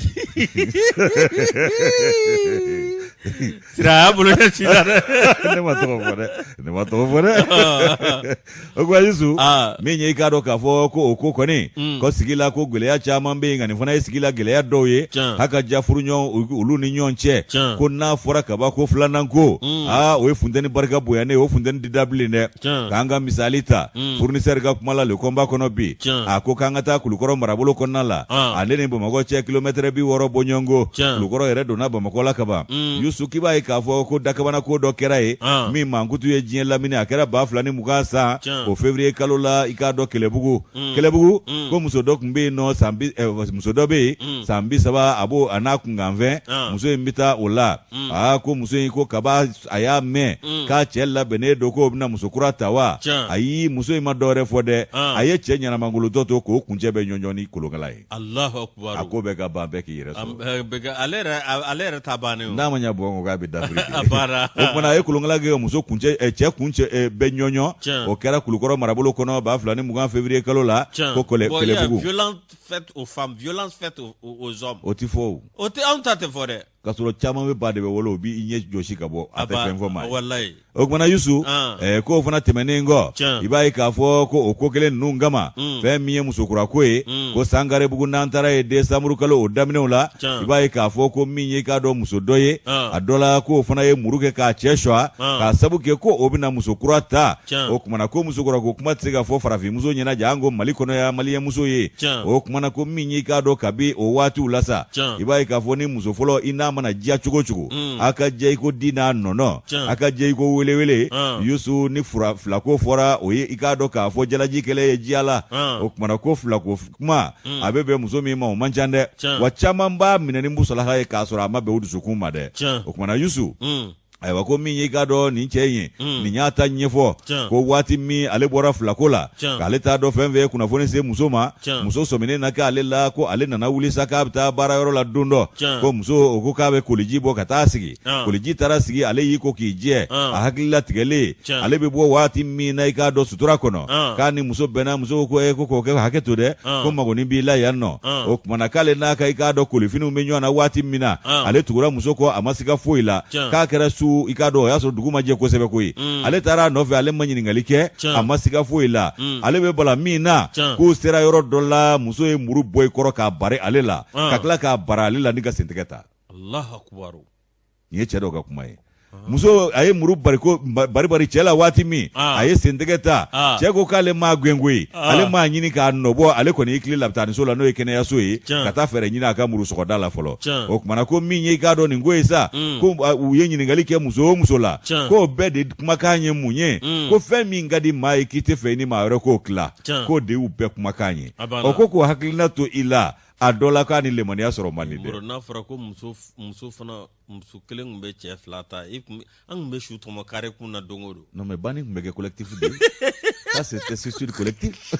Sira a y'a bolo ɲɛsin i la dɛ.
Ne ma tɔgɔ fɔ dɛ, ne ma tɔgɔ fɔ dɛ. O kuma Yusu, min ye i k'a dɔn k'a fɔ ko o ko kɔni, ko sigi la ko gɛlɛya caman bɛ yen nka nin fana ye sigi la gɛlɛya dɔw ye, a ka ja furuɲɔgɔn olu ni ɲɔgɔn cɛ, ko n'a fɔra kaban ko filanan ko, aa o ye funteni barika bonyanen ye, o funteni tɛ da bilen dɛ. K'an ka misali ta fournisseur ka kuma la Le Combat kɔnɔ bi a ko k'an ka taa Kulukɔrɔ marabolo kɔnɔna la ale ni Bamakɔ cɛ kilomɛtɛrɛ 60 bɔɲɔgɔnko Kulukɔrɔ yɛrɛ donna Bamakɔ la kaban Yusu k'i b'a ye k'a fɔ ko dakabana ko dɔ kɛra yen min mankutu ye diɲɛ lamini a kɛra 2020 san o février kalo la i k'a dɔn Kɛlɛbugu Kɛlɛbugu ko muso dɔ tun bɛ yen nɔ muso dɔ bɛ yen san 30 a b'o a n'a kunkanfɛn muso in bɛ taa o la aa ko muso in ko kaba a y'a mɛn k'a cɛ labɛnnen don k'o bɛna muso kura ta wa ayi muso in ma dɔwɛrɛ fɔ dɛ a ye cɛ ɲɛnamangolotɔ to k'o kuncɛ bɛɛ ɲɔɲɔ ni kolonkala ye a ko bɛɛ ka ban bɛɛ k'i yɛrɛ
sɔrɔ ale yɛrɛ ta bannen
n'a ma ɲɛ bɔ ko k'a bɛ dafiri o kumana a ye kolonkala kɛ ka muso kuncɛ cɛ kuncɛ bɛɛ ɲɔɲɔ o kɛra Kulukɔrɔ marabolo kɔnɔ 2020 février kalo la ko Kɛlɛbugu
violence faite aux hommes
o tɛ fɔ
o tɛ anw ta tɛ fɔ dɛ
K'a sɔrɔ caman bɛ ba de bɛ wolo u b'i ɲɛ jɔsi ka bɔ a tɛ fɛn fɔ maa ye o kumana Yusu k'o fana tɛmɛnen kɔ i b'a ye k'a fɔ ko o ko kelen ninnu kama fɛn min ye musokura ko ye ko Sangarebugu n'an taara yen décembre kalo o daminɛw la i b'a ye k'a fɔ ko min ye k'a dɔn muso dɔ ye a dɔ la k'o fana ye muru kɛ k'a cɛ suwa k'a sabu kɛ ko o bɛna musokura ta o kumana ko musokura ko kuma tɛ se ka fɔ farafinmuso ɲɛna ja an ko Mali kɔnɔ yan maliyɛnmuso ye o kumana ko min y'i k'a dɔn kabi o waatiw la sa i b'a ye k'a fɔ ni muso fɔlɔ i n'a mana diya cogo cogo a ka diya i ko di n'a nɔnɔ a ka diya i ko welewele Yusu ni filako fɔra o ye i k'a dɔn k'a fɔ jalaji kɛlɛ ye diya la o kumana ko filako kuma a bɛ bɛn muso min ma o man ca dɛ wa caman b'a minɛ ni musalaha ye k'a sɔrɔ a ma bɛn u dusukun ma dɛ o kumana Yusu ayiwa ko min y'i k'a dɔn nin cɛ in ye nin y'a ta ɲɛfɔ ko waati min ale bɔra filako la k'ale t'a dɔn fɛn fɛn ye kunnafoni se muso ma muso sɔminen na k'ale la ko ale nana wuli sa k'a bɛ taa baarayɔrɔ la don dɔ ko muso o ko k'a bɛ koliji bɔ ka taa sigi koliji taara sigi ale y'i ko k'i jɛ a hakili latigɛlen ale bɛ bɔ waati min na i k'a dɔn sutura kɔnɔ k'a ni muso bɛnna muso ko e ko k'o kɛ hakɛ to dɛ ko magonin b'i la yan nɔ o kumana k'ale n'a ka i k'a dɔn kolifiniw bɛ ɲɔgɔn na waati min na ale tugura muso kɔ a ma siga foyi la k'a kɛra su i k'a dɔn o y'a sɔrɔ dugu ma jɛ kosɛbɛ koyi ale taara a nɔfɛ ale ma ɲininkali kɛ a ma siga foyi la ale bɛ bala min na k'u sera yɔrɔ dɔ la muso ye muru bɔ i kɔrɔ k'a bari ale la ka tila k'a bara ale la ni ka sentigɛ ta nin ye cɛ dɔ ka kuma ye muso a ye muru bari bari cɛ la waati min a ye sentigɛ ta cɛ ko k'ale m'a gɛn koyi ale m'a ɲini k'a nɔbɔ ale kɔni y'i tilen labitaniso la n'o ye kɛnɛyaso ye ka taa fɛɛrɛ ɲini a ka muru sɔgɔda la fɔlɔ o kumana ko min ye i k'a dɔn nin ko ye sa ko u ye ɲininkali kɛ muso o muso la k'o bɛɛ de kumakan ye mun ye ko fɛn min ka di maa ye k'i tɛ fɛ i ni maa wɛrɛ k'o tila k'o de y'u bɛɛ kumakan ye o ko k'o hakilina to i la a dɔ la k'a ni lemaniya sɔrɔ man di dɛ
n'a fɔra ko muso fana muso kelen tun bɛ cɛ fila ta i kun an tun bɛ su tɔmɔ kare kun na don o don
non mais banni tun bɛ kɛ collectif de ye ça c'était suicide collectif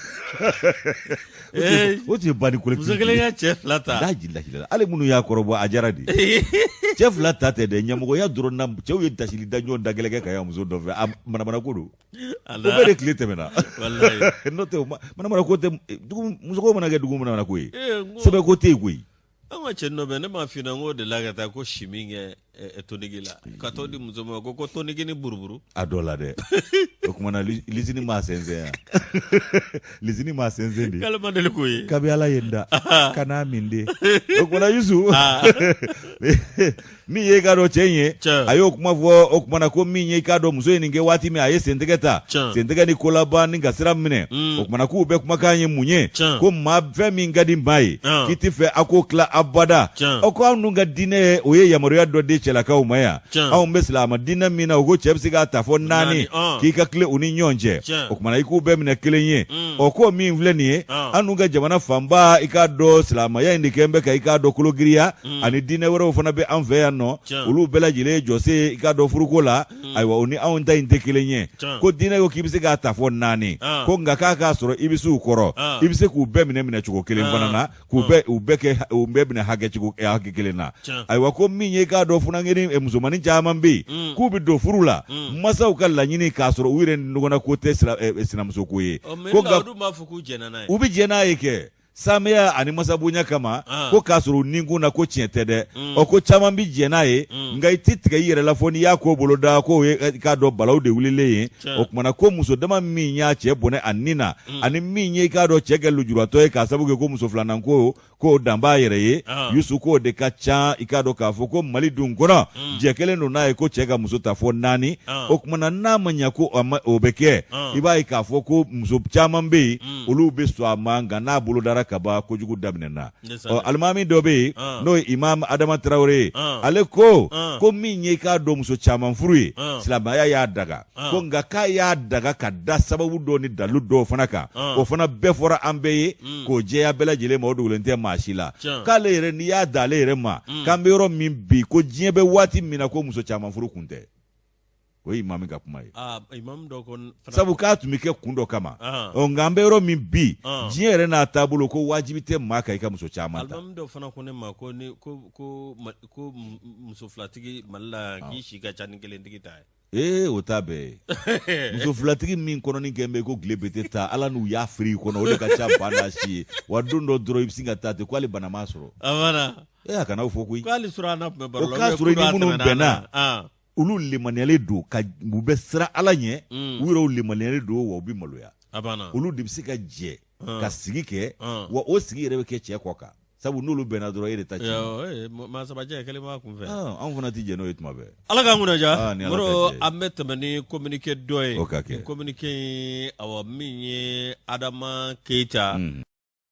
o tun ye banni collectif
muso kelen ka cɛ fila ta
la jila hali minnu y'a kɔrɔbɔ a diyara de cɛ fila ta tɛ dɛ ɲɛmɔgɔya dɔrɔn na cɛw ye dasili da ɲɔgɔn da gɛlɛn kɛ ka ya muso nɔfɛ a manamana ko don o bɛɛ de tile tɛmɛna n'o tɛ manamana ko tɛ musoko mana kɛ dugu manamana ko ye sɛbɛ ko tɛ yen koyi
An ka cɛ nɔ bɛ ne m'a f'i ɲɛna ko delila ka taa ko si min kɛ tonigi la ka t'o di muso ma ko tonigi ni buruburu
a dɔ la dɛ o tuma na lisini maa sɛnsɛn yan lisini maa sɛnsɛn de
k'ale ma deli k'o ye
kabi ala ye n da ka n'a min de o tuma na Yusu min ye i k'a dɔn cɛ in ye a y'o kuma fɔ o tuma na ko min ye i k'a dɔn muso ye nin kɛ waati min a ye sentigɛ ta sentigɛ ni ko laban ni ka sira minɛ o tuma na k'u bɛɛ kumakan ye mun ye ko maa fɛn min ka di maa ye k'i tɛ fɛ a k'o tila abada o ko anw dun ka diinɛ ye o ye yamaruya dɔ di cɛlakaw ma yan anw bɛ silamɛ diinɛ min na o ko cɛ bɛ se k'a ta fɔ naani k'i ka tilen u ni ɲɔgɔn cɛ o tuma na i k'u bɛɛ minɛ kelen ye ɔ ko min filɛ nin ye an dun ka jamana fanba i k'a dɔn silamɛya in de kɛlen bɛ ka i k'a dɔn kologiriya ani diinɛ wɛrɛw fana bɛ an fɛ yan nɔ olu bɛɛ lajɛlen ye jɔsen ye i k'a dɔn furuko la ayiwa o ni anw ta in tɛ kelen ye ko diinɛ ko k'i bɛ se k'a ta fɔ naani ko nka k'a k'a sɔrɔ i bɛ se u kɔrɔ i bɛ se k'u bɛɛ minɛ minɛcogo kelen fana na k'u bɛɛ u bɛɛ kɛ u bɛɛ minɛ hakɛ cogo hakɛ kelen na ayiwa ko min ye i k'a dɔn funankɛnin musomannin caman bɛ yen k'u bɛ don furu la masaw ka laɲini k'a sɔrɔ u yɛrɛ nɔgɔnna ko tɛ sinamuso ko ye
ko nka u bɛ
jɛn n'a ye kɛ. Samɛya ani masabonya kama ko k'a sɔrɔ u nikun na ko tiɲɛ tɛ dɛ ɔ ko caman bɛ jɛn n'a ye nka i tɛ tigɛ i yɛrɛ la fo n'i y'a ko boloda ko i k'a dɔn balawu de wulilen ye o tuma na ko muso dama min y'a cɛ bɔnɛ a ni na ani min ye i k'a dɔn cɛ kɛ lujuratɔ ye k'a sababu kɛ ko muso filanan ko k'o dan b'a yɛrɛ ye Yusu k'o de ka ca i k'a dɔn k'a fɔ ko Mali dun kɔnɔ jɛ kɛlen don n'a ye ko cɛ ka muso ta fo naani o tuma na n'a ma ɲɛ ko o bɛ kɛ i b'a ye k'a fɔ ko muso caman bɛ yen olu bɛ sɔn a ma nka n'a bolodara ka ban kojugu daminɛna ɔ alimami dɔ bɛ yen n'o ye imam Adama Tarawele ye ale ko ko min ye i k'a dɔn muso caman furu ye silamɛya y'a daga ko nka k'a y'a daga ka da sababu dɔw ni dalu dɔw fana kan o fana bɛɛ fɔra an bɛɛ ye k'o jɛya bɛɛ lajɛlen ma o dogolen tɛ maa si la k'ale yɛrɛ n'i y'a da ale yɛrɛ ma k'an bɛ yɔrɔ min bi ko diɲɛ bɛ waati min na ko muso caman furu kun tɛ o ye imami ka kuma ye sabu k'a tun bɛ kɛ kun dɔ kama ɔ nka an bɛ yɔrɔ min bi diɲɛ yɛrɛ n'a taabolo ko wajibi tɛ maa kan i ka muso caman ta
alimami dɔ fana ko ne ma ko ni ko ko ko muso filatigi Mali la yan k'i si ka ca ni kelentigi ta ye
Ee o t'a bɛɛ ye muso filatigi min kɔnɔni kɛ bɛ ko tile bɛ tɛ taa ala n'u y'a fili i kɔnɔ o de ka ca ba n'a si ye wa don dɔ dɔrɔn i bɛ sin ka taa ten k'ale bana m'a sɔrɔ ee a kana fɔ koyi o
k'a
sɔrɔ i ni minnu bɛnna olu lemaniyalen don ka u bɛ siran ala ɲɛ u yɛrɛw lemaniyalen don wa u bɛ maloya olu de bɛ se ka jɛ ka sigi kɛ wa o sigi yɛrɛ bɛ kɛ cɛ kɔ kan sabu n'olu bɛnna dɔrɔn e de ta
tiɲɛna. Maa saba jɛ kelen b'a kun fɛ.
Anw fana tɛ jɛn n'o ye tuma bɛɛ.
Ala k'an kunna diya. Moro an bɛ tɛmɛ ni communiqué dɔ ye.
O ka kɛ.
Communiqué in awa min ye Adama Keyita.